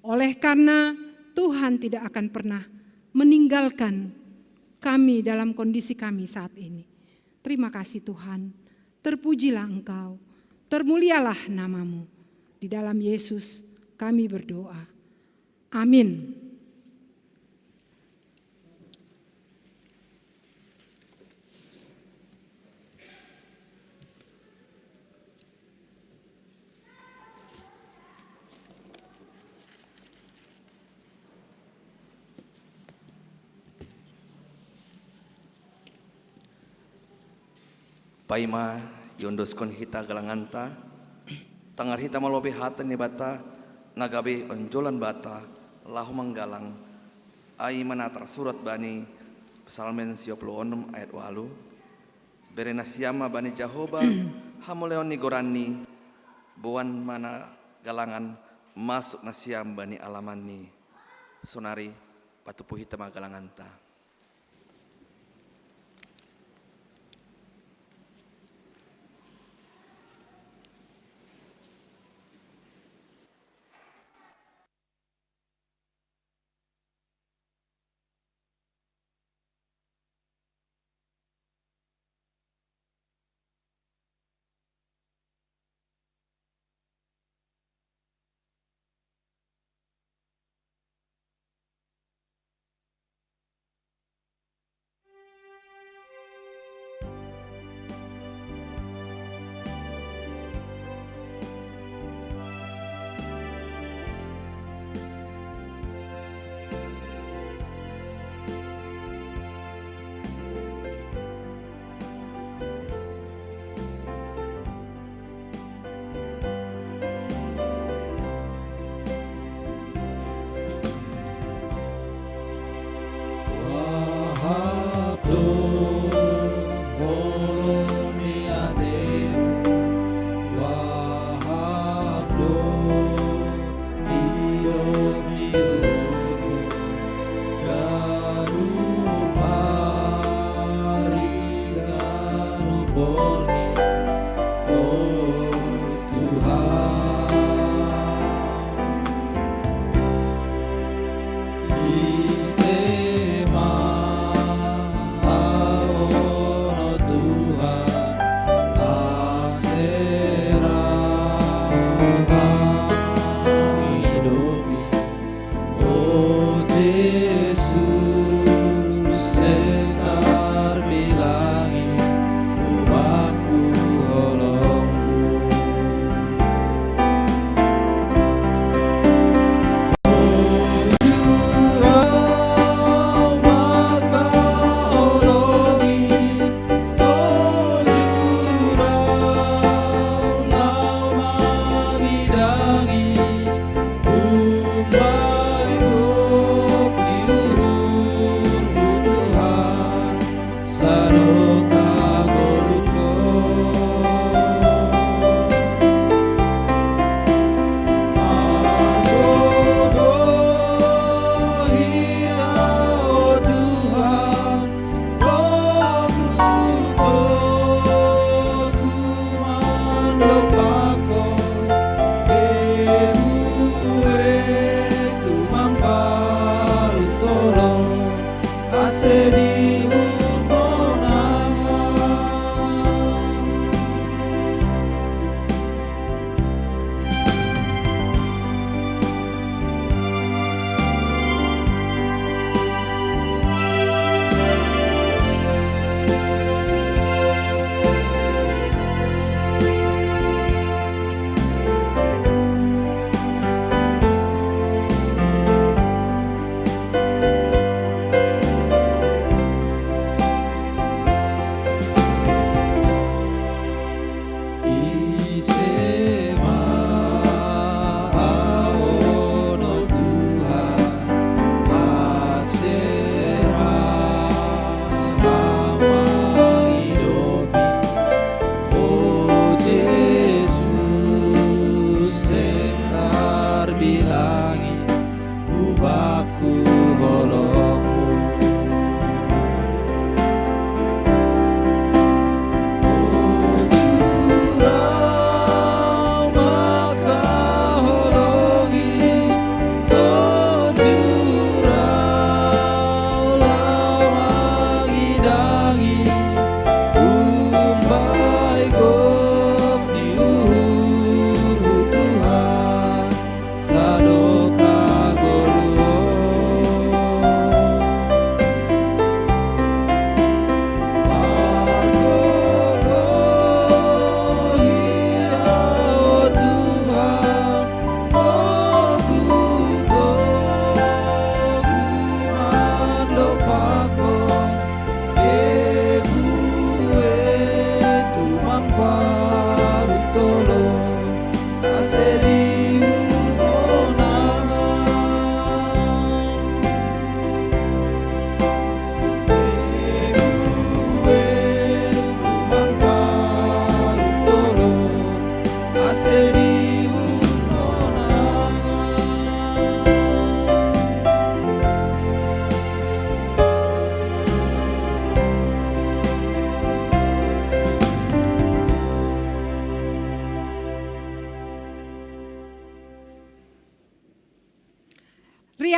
Oleh karena Tuhan tidak akan pernah meninggalkan kami dalam kondisi kami saat ini. Terima kasih, Tuhan. Terpujilah Engkau. Termulialah nama-Mu. Di dalam Yesus kami berdoa. Amin. Paima iondoskon hita galanganta, tangar hita malobi hata ni Debata na gabe onjolan banta laho manggalang, ai ma na tarsurat bani Psalmen siopuluh onom ayat walu: Bere nasiam ma bani Jahowa hamuleon ni goranni, boan ma na galangan masuk nasiam bani alamanni. Sonari patupu hita ma galanganta.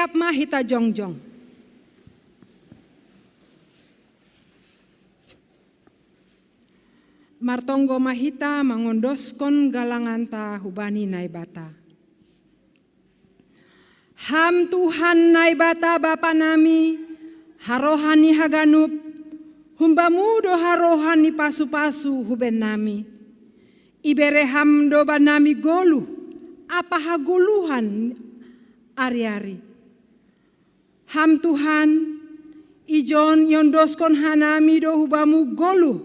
Tetap ma hita jongjong. Martonggo ma hita mangondoskon galanganta hubani Naibata. Ham Tuhan Naibata Bapa nami, harohan ni haganup, humbamu do harohan ni pasu-pasu huben nami. Ibere ham do banami goluh, apa hagoluhan ari-ari. Ham Tuhan, ijon iondoskon hanami do hubamu goluh,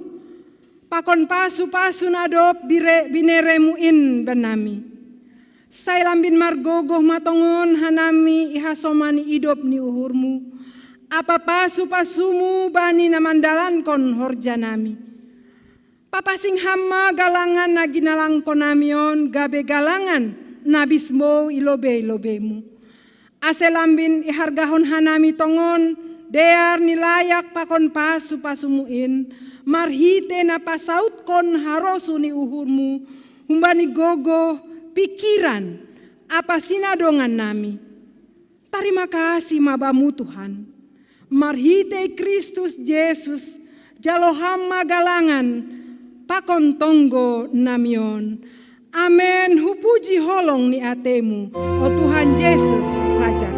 pakon pasu-pasu na dob bire-, bineremu in banami. Sai lambin margogoh ma tongon hanami i hasoman ni idop ni uhurmu, apa pasu-pasumu bani na mandalankon horja nami. Papasing ham ma galangan na ginalangkon nami on gabe galangan na bismou i lobei-lobeimu. Ase lambin ihargahon hanami tongon dear ni layak pakon pasu-pasumu in, marhite na pasautkon harosuh ni uhurmu, humbani gogoh, pikiran, apa sinadongan nami. Tarima kasih ma Bamu Tuhan. Marhitei Kristus Jesus, jalo Ham ma galangan pakon tonggo nami on. Amen. Hupuji holong ni atemu, o Tuhan Jesus, Raja.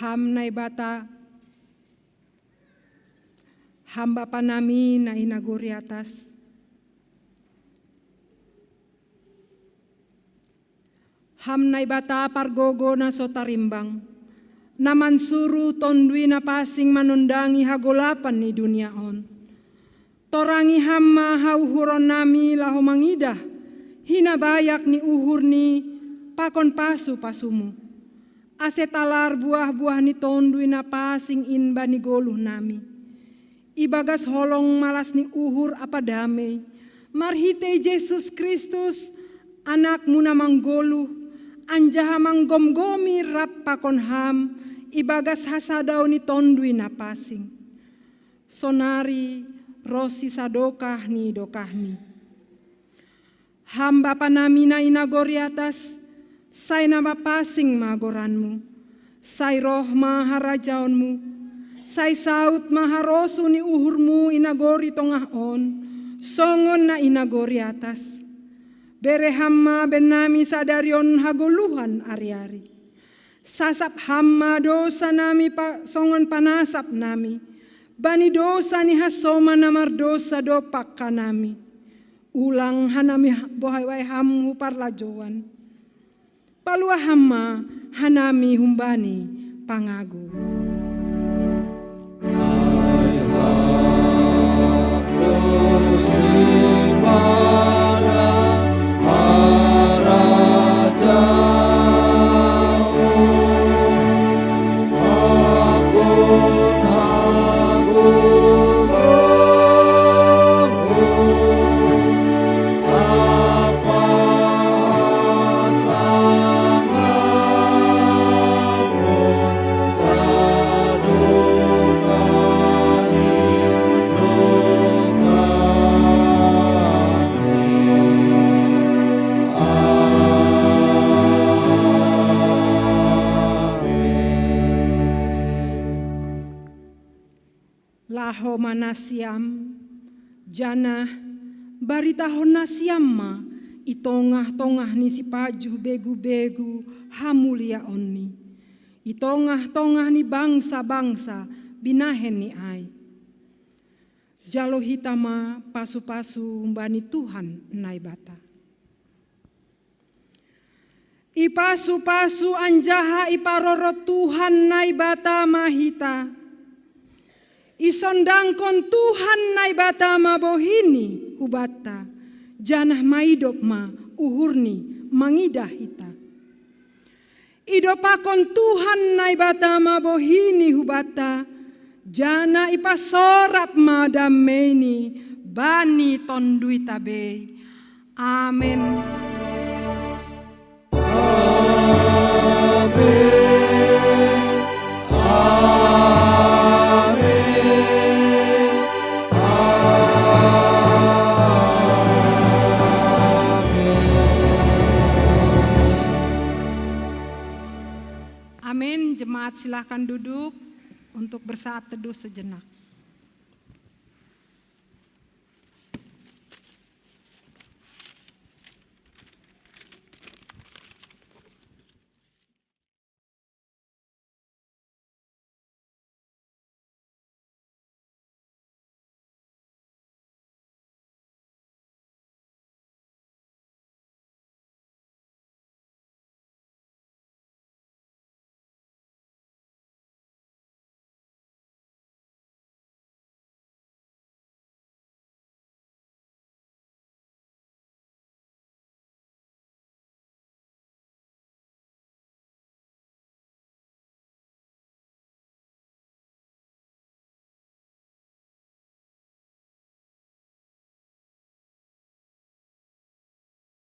Ham Naibata, Ham Bapa nami na i nagori atas. Ham Naibata pargogo na so tarimbang, na mansuru Tonduy Napansing manondangi hagolapan ni dunia on. Torangi Ham ma hauhuron nami laho mangidah hinabayak ni uhurni pakon pasu-pasumu. Ase talar buah-buah ni Tonduy Napansing in bani goluh nami. Ibagas holong malas ni uhur ampa damei, marhitei Jesus Kristus, Anakmu na manggoluh, anjaha manggomgomi rap pakon Ham, ibagas hasadao ni Tonduy Napansing. Sonari ronsi sadokah ni dokahni. Ham Bapa nami na i nagori atas, sai na mapansing ma goranmu. Sai roh ma harajaonmu. Sai saut ma harosuh ni uhurmu i nagori tongah on, songon na i nagori atas. Bere Ham ma bennami sadari on hagoluhan ari-ari. Sasap Ham ma dosa nami pa-, songon panasap nami bani dosa ni hasoman na mardosa dompak hanami. Ulang hanami ha-, bohai-, bohai Ham hu parlajouan. Paluah Ham ma hanami humbani pangago. Aho ma nasiam, janah baritahon nasiam ma i tongah-tongah ni sipajuh begu-begu hamuliaonni, i tongah-tongah ni bangsa-bangsa binahen ni ai. Jalo hita ma pasu-pasu humbani Tuhan Naibata. Ipasu-pasu anjaha iparoro Tuhan Naibata ma hita. Isondangkon Tuhan Naibata ma bohini hubanta, janah maidop ma uhurni mangidah hita. Idopakon Tuhan Naibata ma bohini hubanta, janah ipasorap ma dameini bani tonduita bei. Amen. Amin. Jemaat, silakan duduk untuk bersaat teduh sejenak.